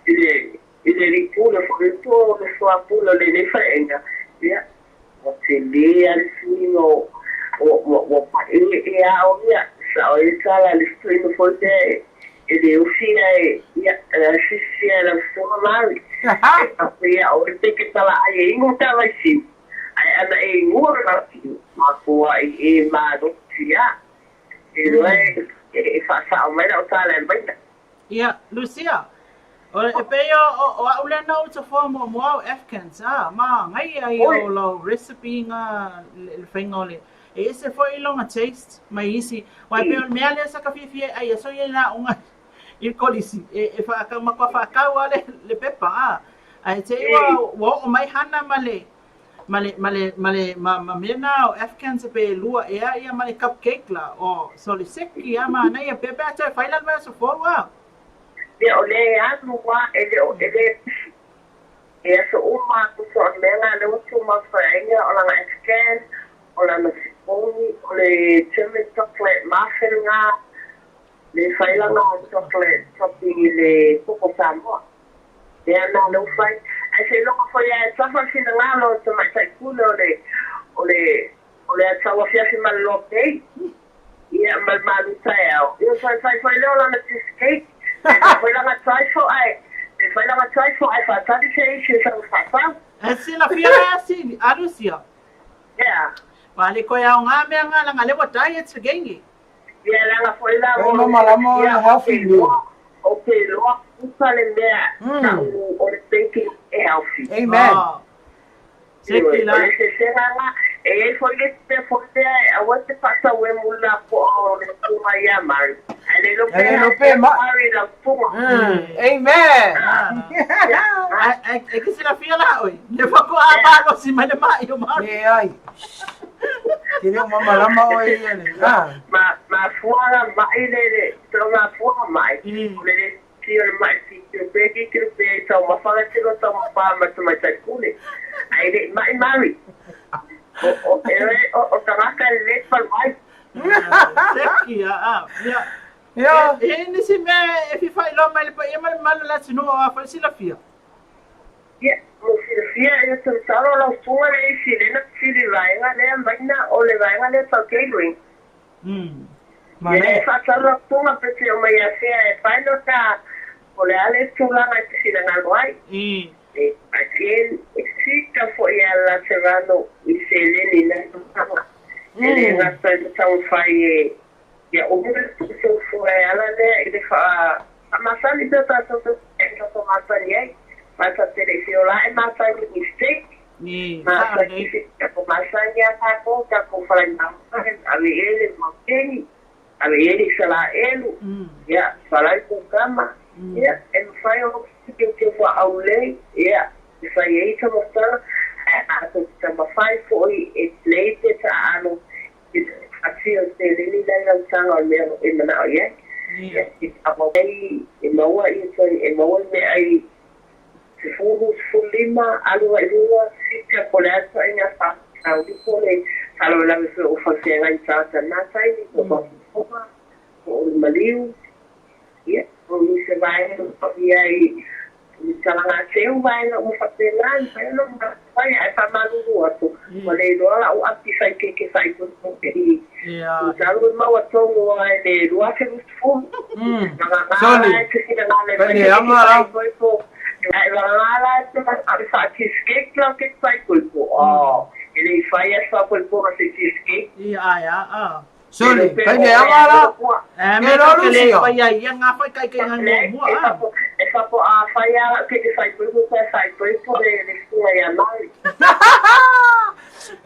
i le i le alii pule foi po o le soa pule o lenei faleaiga ia ua tele a le suiga o ua ua pae'e a o ia sao ai le tala a le toeaina foi lea e le ofi ae ia sisi ae lau susuga Mary e faapea oe pe ke talaai e inu ta vaisiu ae ana e inua le vaisiu mafuai e malosi a e iloa e faasao mai lau tala e maina. Ia, Lucia, o e pei o, o, o a'u lea na ou tafoa muamua o Afghans, a, ma ngai ai o lau recipe nga le, le faiga o le, e ese foi lona taste mai isi, wa e pei o le mea lea sa ka fiafia ai aso ia i la unga i le kolisi, e, e whaakau, matua whaakau a le, le pepa, a, ae te i ua, ua oo mai Hana ma le, ma le, ma le, ma le, ma, ma mea na o Afghans e pe lua ea ia ma le cupcake la, o, so le seki a manaia pea pe a toe fai la le vaiaso fou a. Ia o le alu a e le o e le pisi. E aso uma aku so o le mea nga lea ua tumau faiaiga o lana Afghan, o lana siponi, o le German chocolate muffin nga, le fai lana chocolate topping i le koko Samoa. Lea na lea ua fai. Ae seiloga foi lava e tafa le finagalo o le tamaitai pule o le, o le, o le tau afiafi ma le lopei, ia, ma le malu taeao, ia ona toe fai foi lea o lana cheesecake, pe fai foi lana trifle ae, pe fai lana trifle ae faatali se isi e sau e faatau. E silafia lea sili, a Lucia. Ea. Ua le koe aoga mea nga langa lea ua diet le gengi. Ia leaga foi la E mamalama o le healthy meal. Ou te iloa puka le mea tau o le baking e healthy. Amen. Seki la. O le sesega la, e i ai foi le isi mea foi lea e aua e te faatauemu la po o le tunga ia Mari. Ae le iloa pe healthy Mari i lau tunga. Amen. E ke silafia la oi. Le faatoa malosi mai le mai o Mari. Leai. Ke le o mamalama oe ia le. Ah. Ma mafua la mai le le to mafua mai. O le le ti o le mai ti ti o pe ki ki pe tau mafanga te lo tau mafa ma te mai tai pule. Ai le mai mari. O o e o o tangata le pal mai. Seki a a. Ia. Ia. E nisi mea e fia faailoa mai le paia ma le mamalu o le atunuu o a foi silafia. Ia, mo silafia e te masalo lau susuga le isi lena fesili vaega lea maina o le vaega lea tau catering. Ia le faatau lau susuga pe te omai ia fea e final ta o le a le tulaga e te finagalo ai. E again e sika foi ia Laterano i seleni na tulaga. E le gata i le taumafai e ia uma le soifua e ala lea i le faamasani pea tatou te tatou masani ai. Ma ta te le i feola ae masani i steak. Masani i tatou masani a tatou, tatou falai mamoe, ave i ai le maukeni, ave i ai le Isalaelu, ia, falai kukama, ia, e mafai ona teuteu fuaau lelei, ia, e fai ai taumafataga, ae a tou te taumafai foi e lelei pe taaalo I te whati o te lili nei rautanga o mea e manao i ai. Ia, i awa ai, e maua ia toi, e maua i mea ai 10, 15, alu ai lua, sika po le atu ai ngā whātau po le whalawelawe foi o whawhenga i tāta nā taimi, po whakufonga, po o le maliu, ia, o nisi vaega o ia i I Talagaateu vaega uma faapena i mafai ona mafai ae faamalulu atu ua le iloa la'u api fai keke faaipoipo i masalo e maua tonu a i le 2020 vagana la e te finagalo e fai se keke faaipoipo ae vagana la e te ave faa cheesecake lau keke faaipoipo oh e le i fai a se faapoipoga se cheesecake. Sole, fai leaga la. Ke lo Lucia. Fai ai ia ngā whai kai kai ngā mua. E whapo a whai a ke te whai poipo te whai poipo le le funga ia Maori.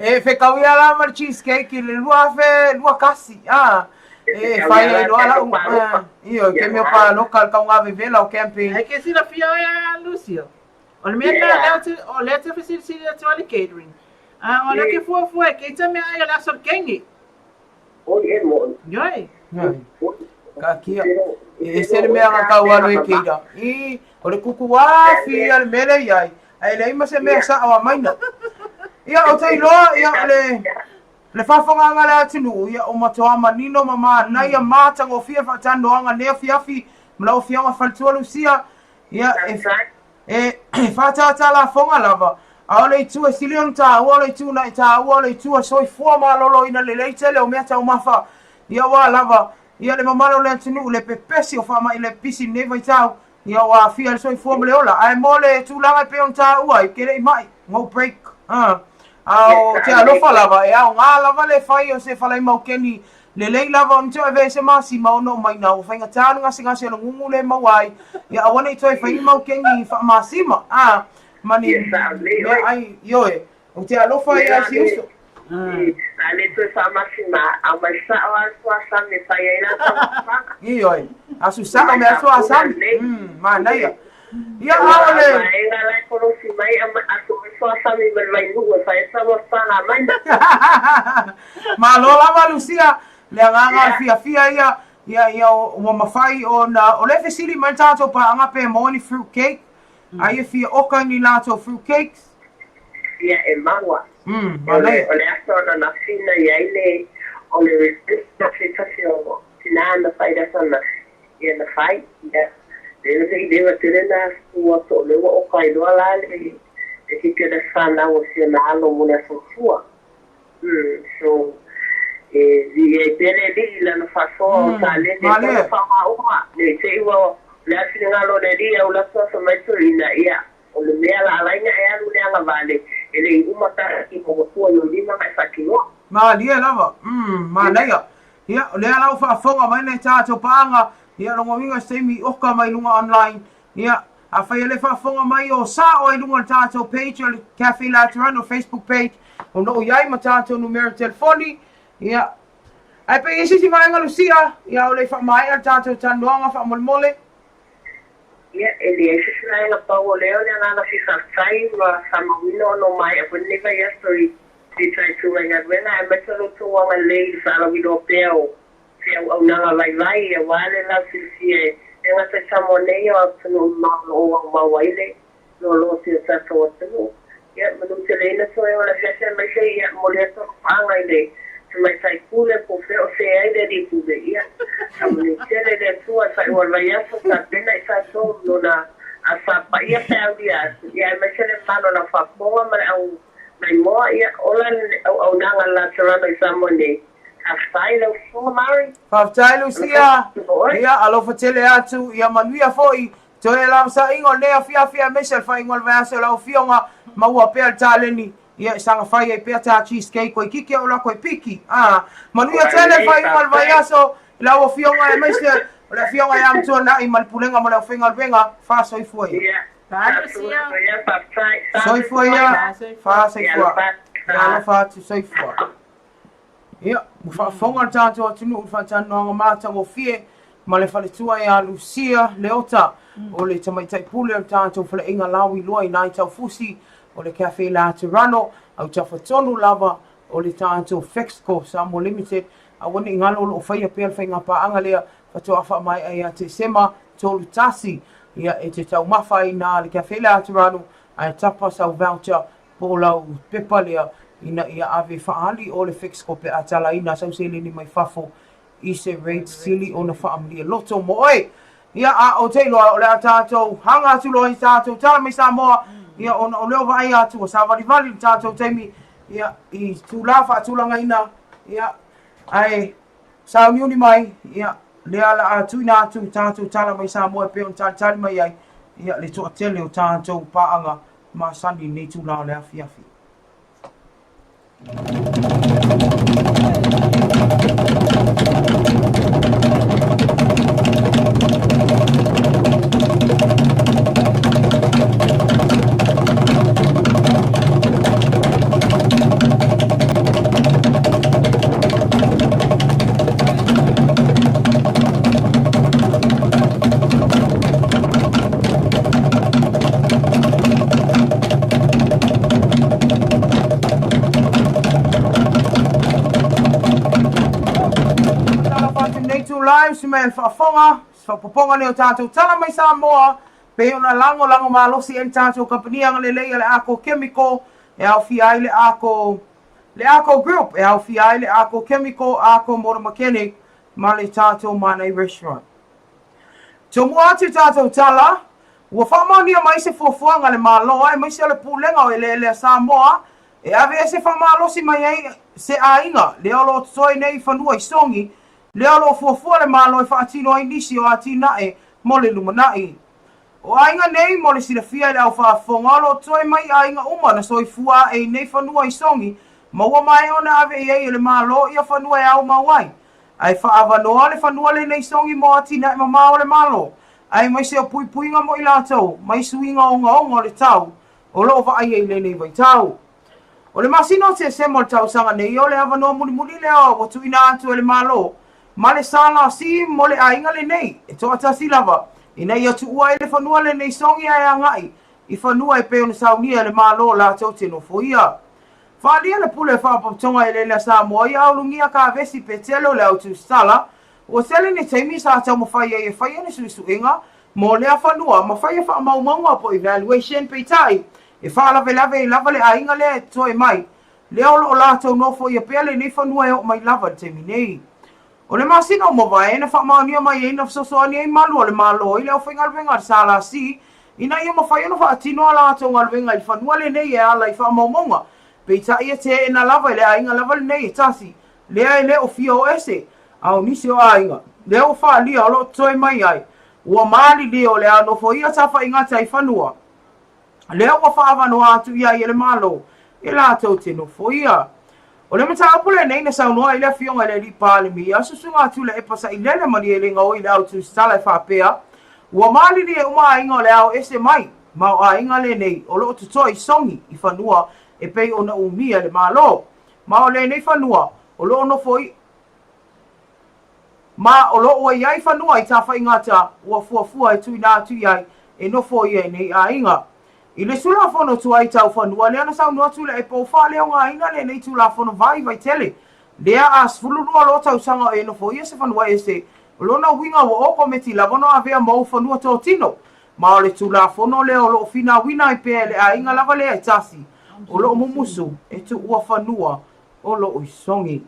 E whekau ia la ma le cheesecake i le 2021. Ah. E whai ai loa la. Io, ke mea pa local kau ngā vevela o camping. E ke silafia oe a Lucia. O le mea lena, lea ou te, o lea te fesilisili atu ai le catering. A, o lea ke fuafua e keita mea ai o le aso le kenge. Oi e moʻi. Ioe. Ioe. Kaatia. E ese le mea na tau alu e keira. I, o le kukuafi ia le mea lea i ai, ae leai ma se mea sao a maina. Ia, ou te iloa, ia, o le, le faafofogaaga a le atunuu, ia, ua matoa manino ma manaia matagofie faatalanoaga nei afiafi ma lau Afioga Faletua Lucia, ia, e, E whātātā lafoga lava, a o le itu e sili ona tāua, o le itu na e tāua, o le itu e soifua maloloina lelei tele o mea taumafa, ia ua lava, ia le mamalu o le atunuu, le pepesi o faamai le pisi i lenei vaitau, ia ua aafia le soifua ma le ola. Ae mo le tulaga e pei ona tāua ai, ke le i mai, no break, a o te alofa lava, e aoga lava le fai o se falai maukeni Lelei lava ona toe ave se masima ona o maina ua faigata le gasegase o le gugu le maua ai, ia aua ne i toe fai ni mau keni faamasima, a, ma ni meaai, ioe, ou te alofa ai ia si uso. A le toe faamasima, aumai sao lava le suasami e fai ai la taumafaga. Ioe, asu sao me asu asami, manaia. Ia, a o le. Vaega la e kolosi mai asu mai suasami ma le vainuu e fai ai taumafaga a maina. Malo lava Lucia, le agaga fiafia ia, ia, ia ua mafai ona, o lea e fesili mai le tatou paaga pe maua ni fruit cake, ai e fia oka i ni latou fruit cakes. Ia e maua. O le aso ananafi na i ai le, o le request a se tasi o tina na fai i le aso ananafi, ia na fai, ia. Le le i leva tele na asu atu o lea ua oka ai loa la le, le keiki o le aso fanau o si ona alo mo le aso Gafua. So, e viia ai pea le Alii i lana faasoa o taleni e tau faaaoga uma, ne i te i ua o le a finagalo o le Alii au latou aso mai toeaina, ia, o le mea la ala ai na e alu le agavale, e le i uma ta i ua tua i ou lima na e faatinoa. Malie lava, manaia. Ia, o lea la ua faafofoga mai nai tatou paaga, ia, lona uiga se taimi i oka mai luga online, Ia, afai e le faafofoga mai o sao ai luga o le tatou page o le Cafe Laterano Facebook page, o lo o i ai ma tatou numera telefoni, ia, ae pe i ai se isi vaega Lucia, ia o le i faamaea le tatou talanoaga faamolemole. Ia, e leai se isi vaega pau o lea o le agaga fia faafetai ma faamauina ona o maea foi lenei vaiaso i fitaituga i galuega aemaise o lo outou agalelei i le faalauiloa pea o Se auaunaga vaivai aua le lausilafia e le gata i Samoa nei o atunuu mamao o lo o aumau ai le loaloa o si o tatou atunuu. Ia, manuteleina toe o le afiafi aemaise ia momoli atu alofaaga i le Tamaitai Pule po o fea o se ai le Alii Pule. Ia, faamanuia tele le Atua i faaiuga o le vaiaso, tapena i tatou lona afa paia pe aulia atu, ia aemaise le mamalu o lau faafofoga ma le au maimoa, ia ola le auaunaga a le Laterano i Samoa nei. Faafetai lau Susuga Mary. Faafetai Lucia. Ia, alofa tele atu, ia manuia foi. Toe lava saaiga o lenei afiafi aemaise o le faaiuga o le vaiaso i lau afioga, maua pea le taleni, ia e saga fai ai pea tā cheese cake koe kiki au la koe piki. Ā, manuia tele le faaiuga o le vaiaso i lau afioga aemaise o le afioga ia Amituanai ma le Pulega mo le Aufaigaluega. Faasoifua ia. Soifua ia. Faasoifua. Ia alofa atu, soifua. Ia, ua faafofoga le tatou atunuu i le faatalanoaga matagofie ma le faletua ia Lucia Leota, o le tamaitai pule o le tatou faleaiga lauiloa i Nai Taufusi, o le Cafe Laterano, autafa tonu lava o le tatou Fexco Samoa Limited. Aua ne i galo o lo o faia pea le faigapaaga lea faatoa faamaea ia Tesema 31. Ia, e te taumafa ai i ina le Cafe Laterano ae tapa sau voucher po o lau pepa lea ina ia ave faaali o le Fexco pe a talaina sau seleni mai fafo i se rate sili ona faamalie loto mo oe. Ia, a ou te iloa o le a tatou hanga atu loa i tatou tala mai Samoa, ia ona o lea o vaaia atu ua savalivali le tatou taimi, ia, i itulā faatulagaina, ia, ae sauniuni mai, ia, lea la a tuuina atu tatou tala mai Samoa e pei ona talitali mai ai, ia, le toatele o tatou paaga masani i lenei itula o le afiafi. usi mai a le faafofoga, se faaopoopoga lenei o tatou tala mai Samoa, pei ona lagolago malosi ai le tatou kamupani agalelei a le Ako Chemical e aofia ai le Ako le Ako Group e aofia ai le Ako Chemical, Ako Motor Mechanic ma le tatou Manai Restaurant. Tomua atu i tatou tala, ua faamaonia mai se fuafuaga a le Malo aemaise o le Pulega o Eleele a Samoa e aveese faamalosi mai ai se aiga lea o lo o totoe nei i fanua i Sogi, lea o lo o fuafua le Malo e faatino ai nisi o atinae mo le lumanai. O aiga nei mo le silafia e le aufaafofoga o lo o totoe mai i aiga uma na soifua ae i nei fanua i Sogi ma ua maea ona ave i ai e le Malo ia fanua e aumau ai ae faaavanoa le fanua lenei Sogi mo atinae mamao o le Malo aemaise o puipuiga mo i latou mai suiga ogaoga o le tau o lo o vaaia i lenei vaitau. O le masina o Tesema o le tausaga nei, o le avanoa mulimuli lea ua tuuina atu e le Malo ma le SLC mo le aiga lenei e toatasi lava ina ia tuua ai le fanua lenei Sogi ae agai i fanua e pei ona saunia e le Malo latou te nofoia. Faaalia le pule Faalapotopotoga Eleele a Samoa ia Aulugia Kavesi Petelo le au tusitala, ua tele ni taimi sa taumafai ai e faia ni suesuega mo lea fanua ma faia faamaumauga po evaluation peitai e faalavelave ai lava le aiga lea e totoe mai lea o lo o latou nofoia pea lenei fanua e oo mai lava i le taimi nei. O le masina ua mavae na faamaonia mai ai na fesoasoani ai malu o le Malo i le aufaigaluega a le SLC ina ia mafai ona faatino a latou galuega i le fanua lenei e ala i faamaumauga peitai e teena lava e le aiga lava lenei e tasi lea e le o fia o ese a o nisi o aiga lea ua faaalia o lo o totoe mai ai ua malilie o le a nofoia tafaigata i fanua lea ua faaavanoa atu i ai e le Malo e latou te nofoia. O le mataupu lenei na saunoa ai le Afioga i le Alii Palemia, Susuga Tuilaepa Sailele Malielegaoi i le au tusitala e faapea, Ua malilie uma aiga o le a o ese mai ma o aiga lenei o lo o totoe i Sogi i fanua e pei ona umia e le Malo ma o lenei fanua o lo o nofo i Ma o lo o ua i ai fanua i Tafaigata ua fuafua e tuuina atu i ai e nofoia i nei aiga. I le Tulafono tuai tau fanua lea na saunoa Tuilaepa ua faaleaogaina lenei Tulafono vaivai tele lea a 12 loa tausaga o e nofoia se fanua ese, o lona uiga ua o kometi lava ona avea ma ou fanua totino. Ma o le Tulafono lea o lo o finauina ai pea e le aiga lava lea e tasi o lo o mumusu e tuua fanua o lo o i Sogi.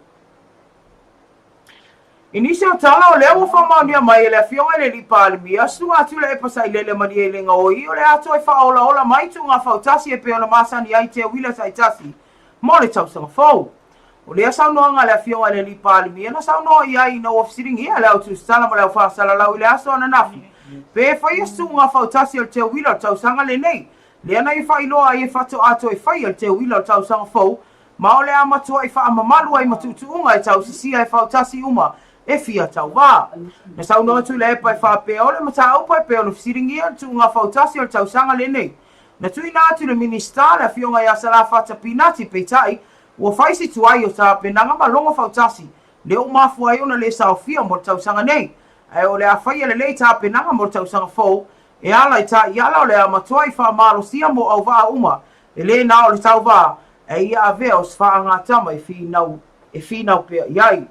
I nisi o tala, o lea ua faamaonia mai e le Afioga i le Alii Palemia, Susuga Tuilaepa Sailele Malielegaoi, o le a toe faaolaola mai tuuga fautasi e pei ona masani ai teuila taitasi mo le tausaga fou. O lea saunoaga a le Afioga i le Alii Palemia na saunoa i ai ina ua fesiligia le au tusitala ma le au faasalalau i le aso ananafi pe faia se tuuga fautasi o le teuila o le tausaga lenei, lea na ia faailoa ai e faatoa toe faia le teuila o le tausaga fou Ma o le a matuai faamamalu ai ma tuutuuga e tausisia e fautasi uma e fia tauvā. Na saunoa Tuilaepa e faapea o le mataupu e pei ona fesiligia le tuuga fautasi o le tausaga lenei. Na tuuina atu i le Minisita, le Afioga ia Salafata Pinati, peitai, ua fai si tuai o tapenaga ma logo fautasi lea ua mafua ai ona le saofia mo le tausaga nei. Ae o le a faia lelei tapenaga mo le tausaga fou e ala i taiala o le a matuai faamalosia mo auvaa uma E le na o le tauvā, ae ia avea o se faagatama e finau, e finau pea i ai.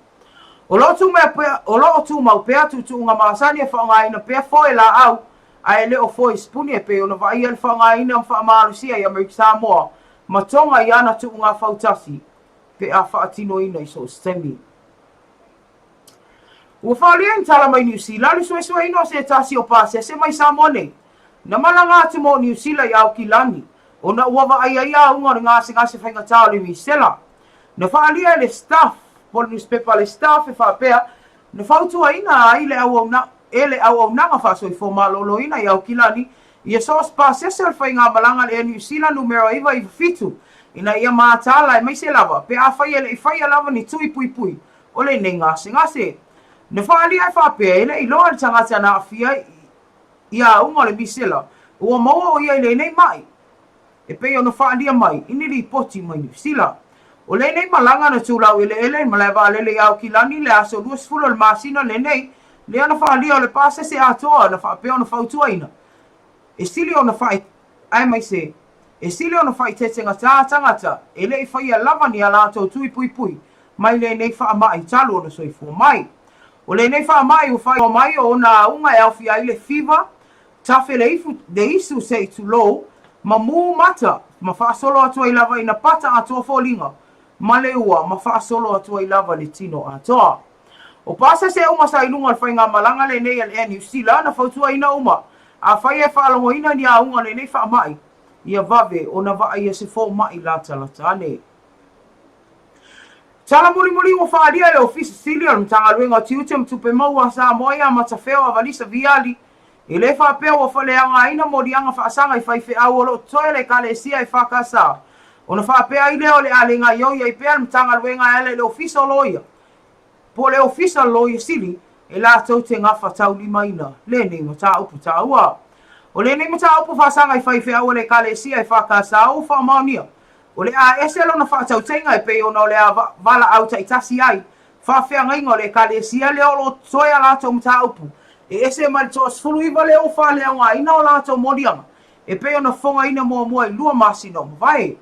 O lo o tumau pea, o lo o tumau pea tuutuuga masani e faaaogaina pea foe laau, ae le o foe sipuni e pei ona vaaia le faaaogaina ma faamalosia i Amerika Samoa ma Tonga i ana tuuga fautasi pe a faatinoina i so o se taimi. Ua faaalia ni tala mai Niu Sila le suesueina o se tasi o pasese mai Samoa nei. Na malaga atu mo Niu Sila i Aukilani ona ua vaai ai auga o le gasegase faigata o le misela. Na faaalia e le Stuff po o le nusipepa a le Stuff e faapea, na fautuaina ai le auauna e le auaunaga faasoifua maloloina i Aukilani ia so o se pasese o le faigamalaga a le Air New Sila numera 997 ina ia mataala aemaise lava pe afai e le i faia lava ni tui puipui o lenei gasegase. Na faaalia e faapea e le i loa le tagata na aafia i auga o le misela ua maua o ia i lenei mai e pei ona faaalia mai i ni lipoti mai Niu Sila. O lenei malaga na tulau eleele i le malae vaalele i Aukilani i le aso 20 o le masina lenei, lea na faaalia o le pasese atoa na faapea ona fautuaina e sili ona faae aemaise e sili ona faaeteetegatā tagata e le i faia lava ni a latou tui puipui mai lenei faamai talu ona soifua mai. O lenei faamai ua faailoa mai o ona auga e aofia ai le fiva, tafe le ifu, le isu se i tulou, ma mū mata, ma faasolo atu ai lava ina pata atoa foliga, ma le ua, ma faasolo atu ai lava le tino atoa. O pasese uma sa i luga o le faigamalaga lenei a le Air New Sila na fautuaina uma, afai e faalogoina ni auga o lenei faamai, ia vave ona vaaia se fomai latalata ane. Tala mulimuli ua faaalia e le Ofisa Sili o le Matagaluega o Tiute ma Tupe Maua a Samoa ia Matafeo Avalisa Viali, e le faapea ua faleaogaina moliaga faasaga i faifeau o lo o totoe le Ekalesia EFKS, ona faapea ai lea o le a le gaoioi ai pea le Matagaluega e ala i le Ofisa o Loia po o le Ofisa o le Loia Sili e latou te gafataulimaina lenei mataupu taua. O lenei mataupu faasaga i faifeau a le Ekalesia EFKS ua faamaonia O le a ese lona faatautaiga e pei ona o le a valaau taitasi ai faafeagaiga o le Ekalesia lea o lo o totoe a latou mataupu e ese mai le toa-19 lea ua faaleaogaina o latou moliaga e pei ona fofogaina muamua i 2 masina o mavae.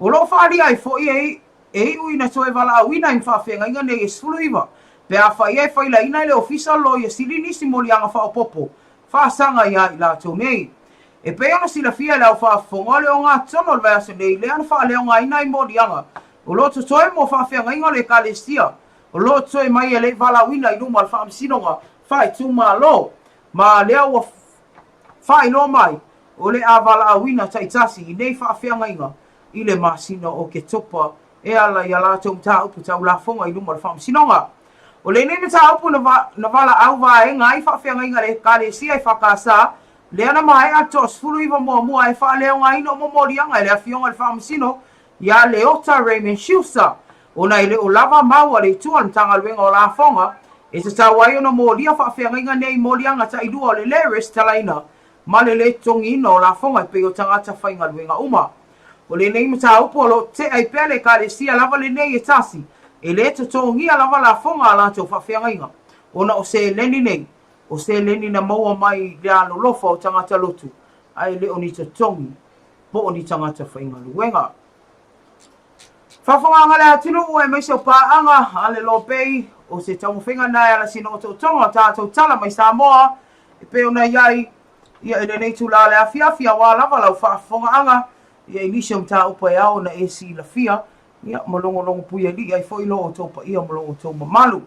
O lo o faaalia ai foi e e iu ina toe valaauina ai ma faafeagaiga nei e 19 pe afai e failaina e le Ofisa o le Loia Sili nisi moliaga faaopoopo faasaga ia i latou nei. E pei ona silafia e le au faafofoga o le ogatotonu o le vaiaso nei lea na faaleaogaina ai moliaga o lo o totoe mo faafeagaiga o le Ekalesia o lo o totoe mai e le i valaauina i luma o le Faamasinoga Faaitumalo ma lea ua faailoa mai o le a valaauina taitasi i nei faafeagaiga i le masina o Oketopa e ala i a latou mataupu tau lafoga i luma o le Faamasinoga. O lenei mataupu na valaau vaega ai faafeagaiga a le Ekalesia EFKS, lea na maea le toa-19 muamua e faaleaogaina o momoliaga e le Afioga i le Faamasino ia Leota Raymond Schuster, ona e le o lava mau a le Itu a le Matagaluega o Lafoga e tatau ai ona molia faafeagaiga nei i moliaga tailua o le le resitalaina ma le le totogiina o lafoga e pei o tagata faigaluega uma. O lenei mataupu o lo o tetee ai pea le Ekalesia lava lenei e tasi, e le totogia lava lafoga a latou faafeagaiga, ona o seleni nei, o seleni na maua mai le alolofa o tagata lotu, a e le o ni totogi po o ni tagata faigaluega. Faafofogaaga le atunuu aemaise o paaga a le Lopei, o se taumafaiga lena e ala sina otootoga o tatou tala mai Samoa e pei ona i ai ia i lenei itula o le afiafi aua lava lau faafofogaaga ia i nisi o mataupu e ao ona e silafia ia ma logologo puialii ai foi lo outou paia ma lo outou mamalu.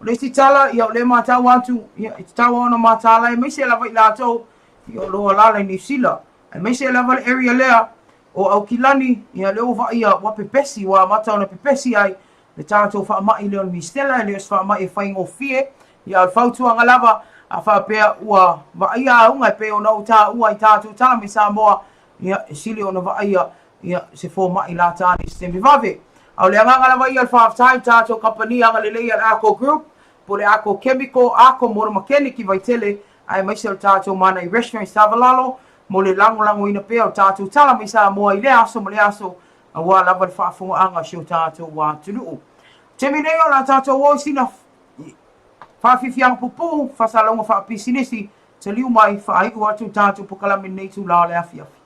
O le isi tala ia o lea e matau atu ia e tatau ona mataala aemaise lava i latou ia o lo o alaala i Niu Sila aemaise lava le area lea o Aukilani, ia lea ua vaaia ua pepesi, ua amata ona pepesi ai le tatou faamai lea o le misela, e le o se faamai e faigofie, ia a o le fautuaga lava, a faapea ua vaaia auga e pei ona ou taua i tatou tala mai Samoa, ia e sili ona vaaia ia se fomai lata ane i se taimi vave. A o le agaga lava ia o le faafetai i le tatou kamupani agalelei a le Arco Group, po o le Arco Chemical, Arco Motor Mechanic i Vaitele, aemaise o le tatou Manai Restaurant i Savalalo, mo le lagolagoina pea o tatou tala mai Samoa i lea aso ma lea aso, aua lava le faafofogaaga a si o tatou atunuu. Taimi nei o le a tatou o i sina faafiafiaga pupuu, faasalauga faapisinisi, taliu mai, faaiu atu le tatou pokalame i lenei itula o le afiafi.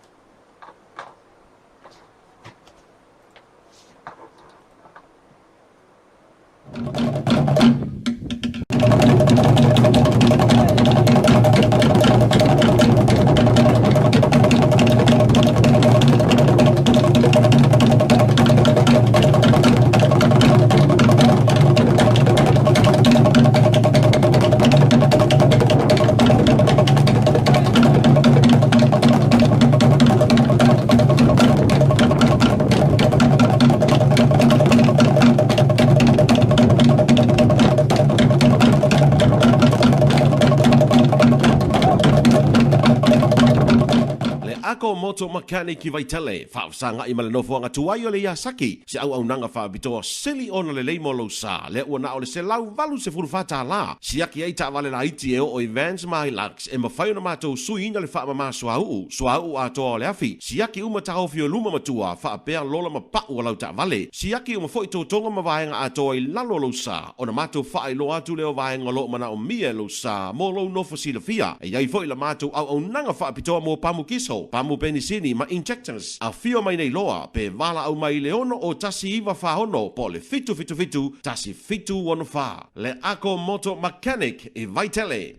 Le Ako Moto Mechanic i Vaitele, faafesagai ma le nofoaga tuai o le Yasaki, se auaunaga faapitoa sili ona lelei mo lou sa, lea ua na o le $184, siaki ai taavale laiti e oo i Vans ma Hilux e mafai ona matou suiina le faamama suauu, suauu atoa o le afi, siaki uma taofi o luma ma tua, faapea lola ma pau o lau taavale, siaki uma foi totoga ma vaega atoa i lalo o lou sa, ona matou faailoa atu lea o vaega o lo o manaomia e lou sa mo lou nofo silafia. E i ai foi la matou auaunaga faapitoa mo pamu kiso. Pamu penisini ma injectors. Afio mai nei loa pe valaau mai i le 6 01 46 po o le 777 1764. Le Ako Moto Mechanic i Vaitele.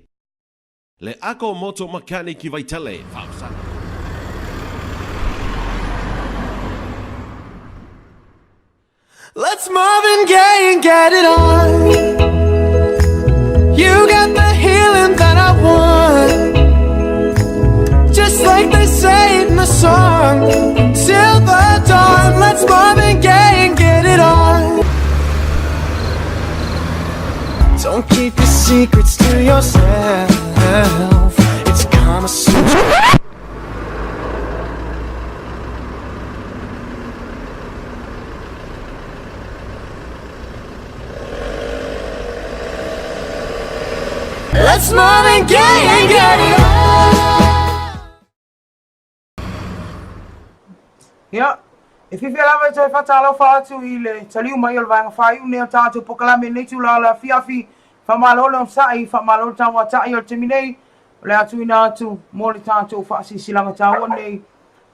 Le Ako Moto Mechanic i Vaitele. Faafesaga. Let's Marvin Gaye and get it on. You got the healing that I want. Just like they say in the song. Till the dawn, let's Marvin Gaye and get it on. Don't keep your secrets to yourself. It's Kama Sutra. Let's Marvin Gaye and get it on. Ia, e fiafia lava e toe faatalofa atu i le taliu mai o le vaega faaiu nei o le tatou polokalame i lenei itula o le afiafi. Faamalo le onosai, faamalo le tauata'i o le taimi nei, o le a tuuina atu mo le tatou faasilasilaga taua nei,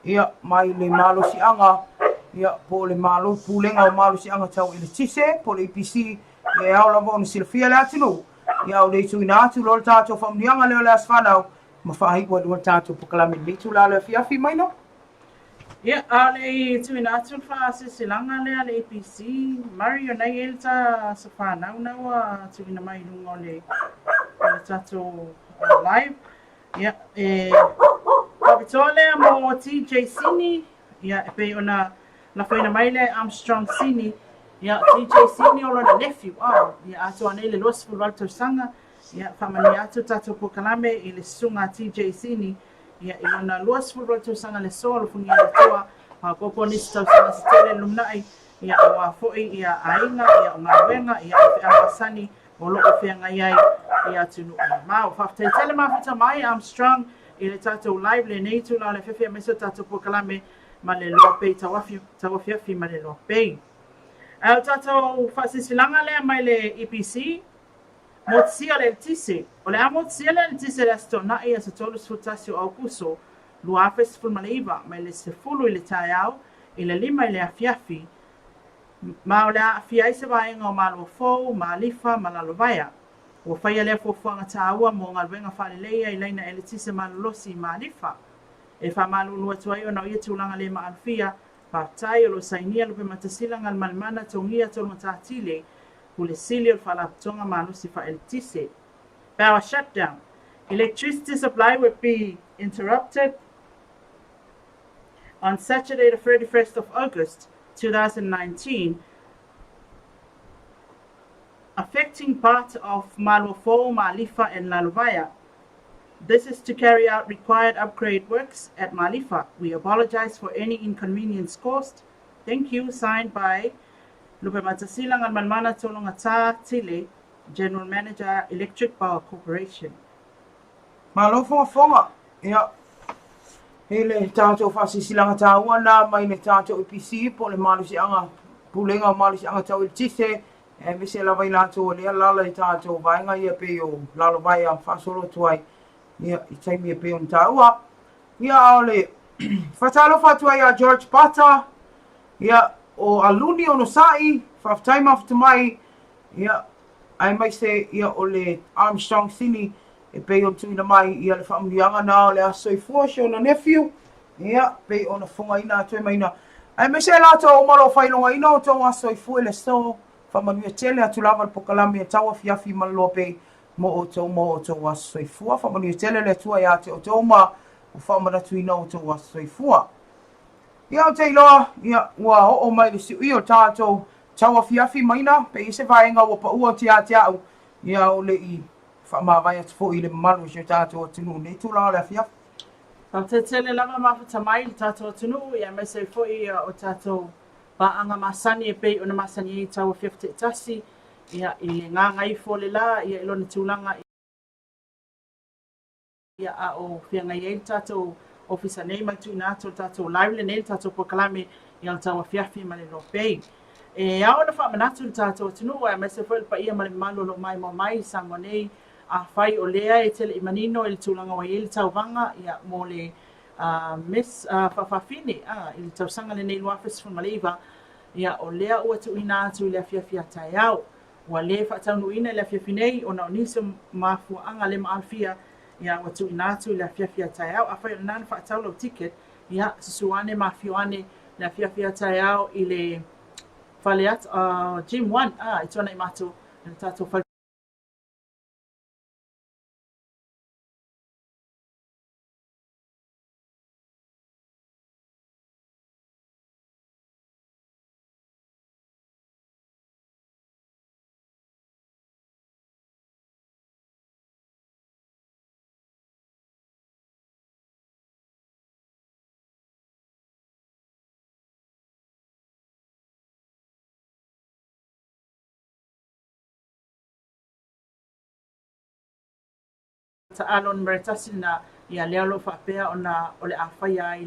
ia, mai le malosiaga, ia, po o le malo, Pulega o Malosiaga Tau Eletise, po o le EPC, ia e ao lava ona silafia le atunuu, ia, o le tuuina atu loa le tatou faamanuiaga lea o le Aso Fanau, ma faaiu ai loa le tatou polokalame i lenei itula o le afiafi mai no. Ia, a o le i tuuina atu le faasilasilaga lea a le EPC, Murray, o na i ai le ta aso fanau na ua tuuina mai i luga o le, o le tatou live. Ia, e faapitoa lea mo TJ Sini, ia, e pei ona lafoina mai lea e Armstrong Sini, ia, TJ Sini o lona nephew, oh, ia atoa nei le 28 tausaga, ia, faamanuia atu le tatou polokalame i le susuga a TJ Sini, ia, i lona 28 tausaga le aso, alofagia e le Atua, maopoopo nisi tausaga se tele i le lumanai, ia, aua foi ia aiga, ia, o galuega, ia, o feau masani o lo o feagai ai i atunuu mamao. Faafetai tele mafuta mai Armstrong i le tatou live lenei itula o le afiafi aemaise o le tatou polokalame ma le Loa Pei Tauafi, Tauafiafi ma le Loa Pei. Ae o le tatou faasilasilaga lea mai le EPC, Motusia le eletise. O le a motusia le eletise i le Aso Toonai, aso 31 o Aokuso 2019, mai le 10 i le taeao i le 5 i le afiafi, ma o le a aafia ai se vaega o Malua Fou, Malifa ma Lalovaea. Ua faia lea fuafuaga taua mo galuega faaleleia i laina eletise malolosi i Malifa. E faamalulu atu ai ona o ia tulaga le maalofia, faafetai o lo o sainia Lupematasila Galumalemana Togia Tolugatatile, Pule Sili o le Faalapotopotoga Malosi Faaeletise. Power shutdown. Electricity supply will be interrupted on Saturday the 31st of August 2019, affecting part of Maluafou, Malifa and Lalovaea. This is to carry out required upgrade works at Malifa. We apologize for any inconvenience caused. Thank you. Signed by Lupematasila Galumalemana Tologata Tile, General Manager, Electric Power Corporation. Malo fogafoga, ia, i le tatou faasilasilaga taua na mai le tatou EPC po o le malosiaga, Pulega o Malosiaga Tau Eletise, aemaise lava i latou o lea lala i tatou vaega ia pei o Lalovaea faasolo atu ai, ia, i taimi e pei ona taua. Ia, a o le faatalofa atu ai ia George Pata, ia, o Aluni Onosai, faafetai mafuta mai, ia, aemaise ia o le Armstrong Sini e pei ona tuuina mai ia le faamanuiaga na o le aso soifua si ona nephew, ia, pei ona fogaina atu ai maina, aemaise e latou uma o lo o faailogaina o outou aso soifua i le aso, faamanuia tele atu lava le polokalame e tauafiafi ma le loa pei mo outou ma o outou aso soifua. Faamanuia tele le Atua ia te outou ma ua faamanatuina o outou aso soifua. Ia, ou te iloa, ia, ua oo mai le siuia o tatou tauafiafi maina, pe i ai se vaega ua paua atu ia te au, ia, o le i faamavae atu foi i le mamalu o si o tatou atunuu i lenei tulaga o le afiafi. Faafetai tele lava mafuta mai i le tatou atunuu, ia aemaise ai foi o tatou paaga masani e pei ona masani ai i tauafiafi taitasi, ia, i le gagaifo o le la, ia, i lona tulaga, ia, a o feagai ai le tatou ofisa nei ma le tuuina atu o le tatou live lenei, le tatou polokalame ia le tauafiafi ma le Loa Pei. E ao ona faamanatu i le tatou atunuu aemaise foi le paia ma le mamalu o lo o maimoa mai i Samoa nei, afai o lea e te le i manino i le tulaga ua i ai le tauvaga, ia, mo le Miss Faafafine i le tausaga lenei 2019, ia o lea ua tuuina atu i le afiafi a taeao. Ua le faataunuuina i le afiafi nei ona o nisi o mafuaaga le maalofia, ia ua tuuina atu i le afiafi a taeao. Afai o lena na faatau lau ticket, ia susu ane ma afio ane le afiafi a taeao i le fale Gym 1 i Tuanaimato i le tatou fale taalo numera 1 lena, ia lea o lo o faapea ona o le a faia ai.